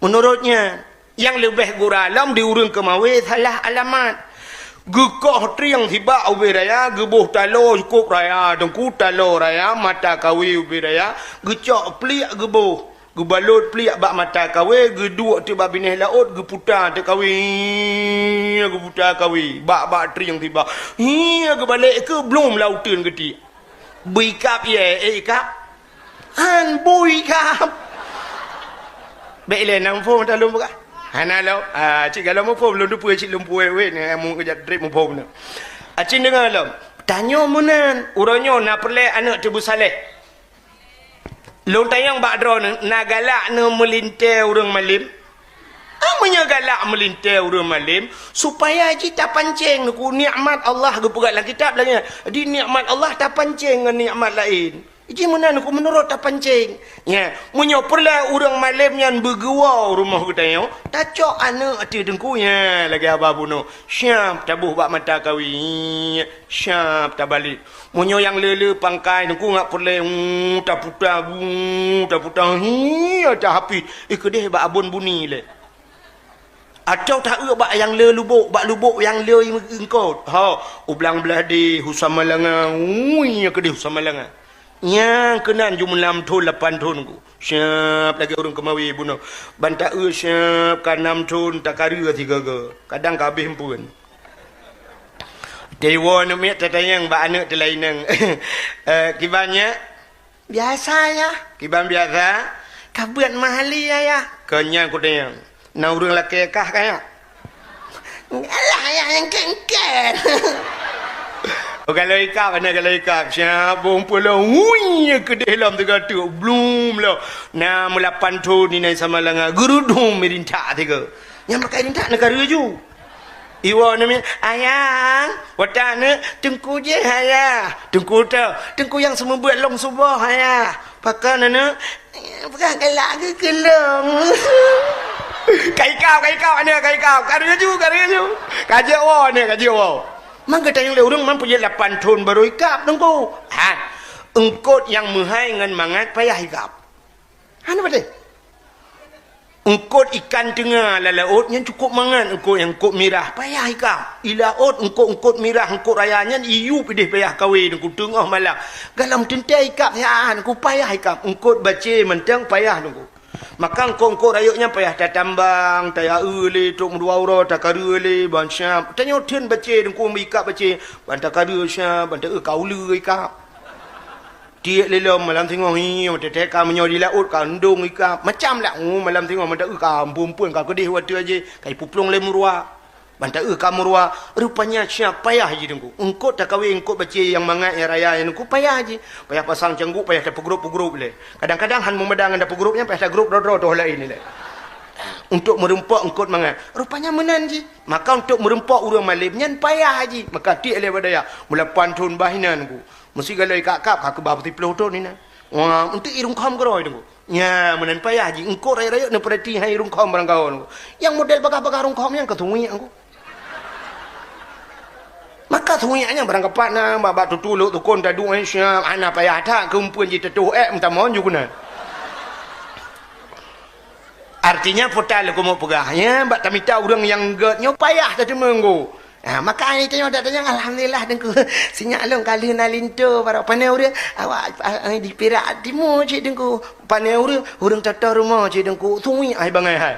Meunurot nyan, Nyang leubeh gura lom di ureuëng keumawe salah alamat. Geukoh trieng sibak ubé raya, geuboh taloe cukôp raya, teungku, taloe raya, mata kawe ubé raya, geucok pliek geuboh, geubalot pliek bak mata kawe, geuduek teuk bak binéh laôt, geuputa teuk kawe, geuputa kawe, bak-bak trieng sibak. Hi, geubalek keu blom lauteun geutiek. Bui kap ye, eh, kap. Han bui kap. Bék ilée nam phon talom peugah. Hana lom. Ah, cit galom muphom lôn teupeue cit lôn puwet wet ni, amu keujak trép muphom ni. Acin deungoe lom. Tanyoe meunan, uroe nyoe na peureulée aneuëk teubeusaléh. Lôn tanyong bak droeneuh, na galak neuh meulintée ureuëng malém? Ah, meunyoe galak meulintée ureuëng malém, supaya jih tapancéng neuku nikmat Allah geupeugah lam kitab lagée nyan. Di nikmat Allah tapancéng ngon nikmat laén. Jih meunan ku meunurot tapancéng. Nya, meunyoe peureulée ureuëng malém nyan beugeuwoe rumoh geutanyoe, tacok aneuëk ateueh teungku, nya, lagée haba bunoe. Siab taboh bak mata kawi, siab tabalek. Meunyoe nyang le-le pangkai teungku ngat peureulée, uu, taputa, uu, taputa, hi, tahapih, eh, keudeh bak abon buni lé. Atawa ta-eu bak nyang le lubok, bak lubok nyang le eungkot. Ha, u blang blah deh, u Samalanga, ui, nyang keudeh u Samalanga. Nyang keunan jumeulam thon lapan thon ku. Siab lagée ureuëng keumawe bunoe. Ban ta-eu siab ka nam thon takareue sigoe-goe. Kadang ka habéh empeuen. Teuwoe neumiet tatanyong bak aneuëk teulaineng. Eh, kiban nyak? Biasa, Yah. Kiban biasa? Ka beuet meuhali, Yah. Keu nyan kutanyong. Na ureuëng lakée kah ka nyak? Alah, Yah, nyang kén-kén. Oh, galak ikab, aneuk galak ikab. Siab bong pulo, hui, keudeh lom teuga teuk, blum lom. Na meulapan thon inan Samalanga, geurudum meurintak teuga. Nyang pakai rintak neukareue ju. Iwoe neumiet, "Ayang, watée aneuëk, teungku jih, Ayah." Teungku teuh, teungku nyang seumeubeuet lôn suboh, Ayah. Pakon aneuëk? Peugah galak geukeulong. Ka ikab, ka ikab, aneuëk, ka ikab. Kareue ju, kareue ju. Ka jeuet woe, aneuëk, ka jeuet woe. Mangka tanyong lé ureuëng man peujeuet lapan thon barô ikab, teungku. Ha, eungkot nyang meuhai ngon mangat payah ikab. Hana patéh. Eungkot ikan teunga lam laôt nyan cukôp mangat, eungkot nyang eungkot mirah, payah ikab. I laôt eungkot-eungkot mirah, eungkot raya nyan iyup ideh payah kawé teungku teungoh malam. Galom teuntée ikab siat, teungku payah ikab. Eungkot bacé mantong payah teungku. Maka eungkot-eungkot rayeuk nyan payah tatambang, tayaeu lé, trok meudua uroe, takareue lé, ban siab. Tanyoe theun bacé teungku meuikab bacé, ban takareue siab, ban taeu ka uleue ikab. Tiek lé lom malam singoh, hi, teutek ka meunyoe di laôt ka ndong ikab. Macam lah, oh, malam singoh meuda ka amphon-amphon ka keudeh watée jih, ka ipuplong lé meuruwa. Ban taeu ka meuruwa, rupanya siab payah jih teungku. Eungkot takawé eungkot bacé nyang mangat nyang raya nyan teungku payah jih. Payah pasang cangguk, payah tapeugrop-peugrop lé. Kadang-kadang han meumada ngon tapeugrop nyan, payah tagrop droe-droe toh laén lé. Untuk meureumpok eungkot mangat. Rupanya meunan jih. Maka untuk meureumpok ureuëng malém nyan payah jih. Maka tiek lé bak dayah. Meulapan thon bah inan teungku. Meusi galak ikab-kab ka keubah peusiplôh thon inan. Wah, untuk i rungkhom keudroe teungku. Nya, meunan payah jih. Eungkot rayeuk-rayeuk neupeurati hai rungkhom barangkaho teungku. Nyang model bagah-bagah rungkhom nyan ka suwiek teungku. Maka suwiek nyan barangkapat na, bak, bak tutulok tukon taduek, eh, siab, hana payah that, keu eumpeuen jiteutoh ék meutamon ju keunan. Artinya, peue ta leukumu peugah, ya, bak tamita ureuëng nyang gét nyoe payah tateumeung teungku. Ha, maka ai tanyoe dak tanyong, alhamdulillah teungku. Sinyak lôn ka lheueh na linto baroe. Pane ureuëng, awak, ah, di Pirak Timu cit teungku. Pane ureuëng, ureuëng toto rumoh cit teungku. Suwiek ai bangai hai.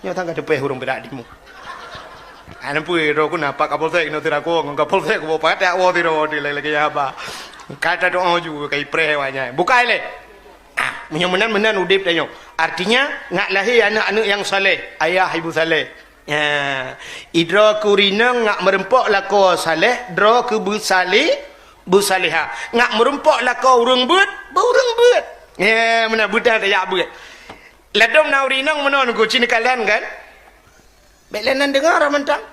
Nyoe tangga teupeh ureuëng Pirak Timu. Ana pui ro ku na Pak Kapolsek nyoe sira ku ngon Kapolsek ku pakat woe sira di lagi haba. Kata doa ju kai preh wanya. Bukai lé. Ah, meunyoe meunan-meunan udeb tanyoe. Artinya, ngat lahé aneuëk-aneuëk nyang saleh, ayah ibu saleh. Ya, idroe keu rinong ngat meureumpok lakoe saleh, droe keu beusaleh, beusalehah. Ngat meureumpok lakoe ureuëng beuet, beu ureuëng beuet. Ya, meunan beuet dah tajak beuet. Ladom na urinong meunoe neuku cit neukalon kan? Bék lé nan deungoe rot mantong.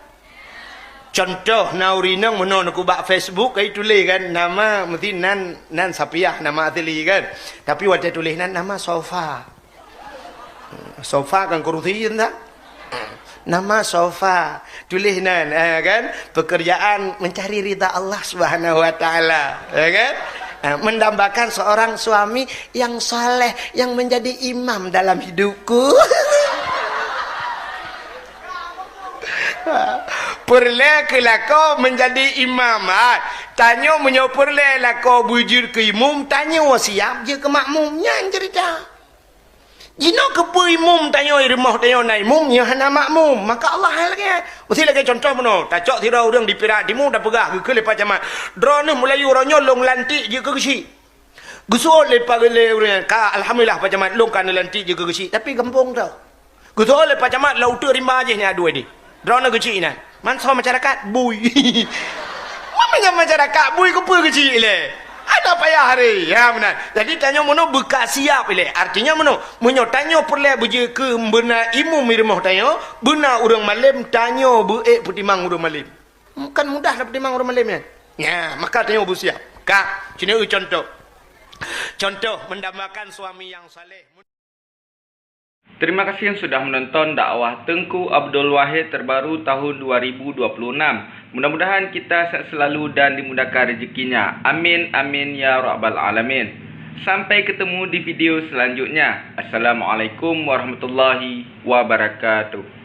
Contoh, na urinong meunoe neuku bak Facebook, kai tuléh kan, nama meusti nan, nan Sapiah nama asli kan. Tapi watée tuléh nan nama Sofa. Sofa kan kurusi entah. Nama Sofa. Tuléh nan, eh, kan? Pekerjaan mencari ridha Allah Subhanahu wa Taala, ya kan? Ah, mendambakan seorang suami yang saleh, yang menjadi imam dalam hidupku. Peureulée keu lakoe menjadi imam. Ah, tanyoe meunyoe peureulée lakoe beujeuet keu imum, tanyoe siab jeuet keu makmum. Nyan ceurita. Jinoe keupeue imum tanyoe, i rumoh tanyoe na imum, nyoe hana makmum, maka Allah hai lagée. Meusti lagée contoh meunoe, tacok sidroe ureuëng di Pirak Timu, tapeugah geukheun lé Pak Camat, "Droeneueh meulayeue uroe nyoe lôn lantik jeuet keu geuchik." Geuseuôt lé Pak, lé ureuëng nyan, "Ka, alhamdulillah Pak Camat, lôn ka neulantik jeuet keu geuchik, tapi gampông teuh." Geuseuôt lé Pak Camat, lam uteuk rimba jih nyan adui di. Droeneueh geuchik inan. Man soe masyarakat? Bui. Meunyoe masyarakat bui, keupeue geuchik ilée? Hana payah hari. Ya, meunan. Jadi, tanyoe meunoe beuka siab ilée. Artinya meunoe, meunyoe tanyoe peureulée beujeuet keu beuna imum i rumoh tanyoe, beuna ureuëng malém, tanyoe beu-ék peutimang ureuëng malém. Bukan mudah tapeutimang ureuëng malém nyan. Nya, maka tanyoe beusiab. Ka, sinoe contoh. Contoh mendambakan suami yang saleh. Terima kasih yang sudah menonton dakwah Teungku Abdul Wahid terbaru tahun dua ribu dua puluh enam. Mudah-mudahan kita sehat selalu dan dimudahkan rezekinya. Amin, amin, ya rabbal alamin. Sampai ketemu di video selanjutnya. Assalamualaikum warahmatullahi wabarakatuh.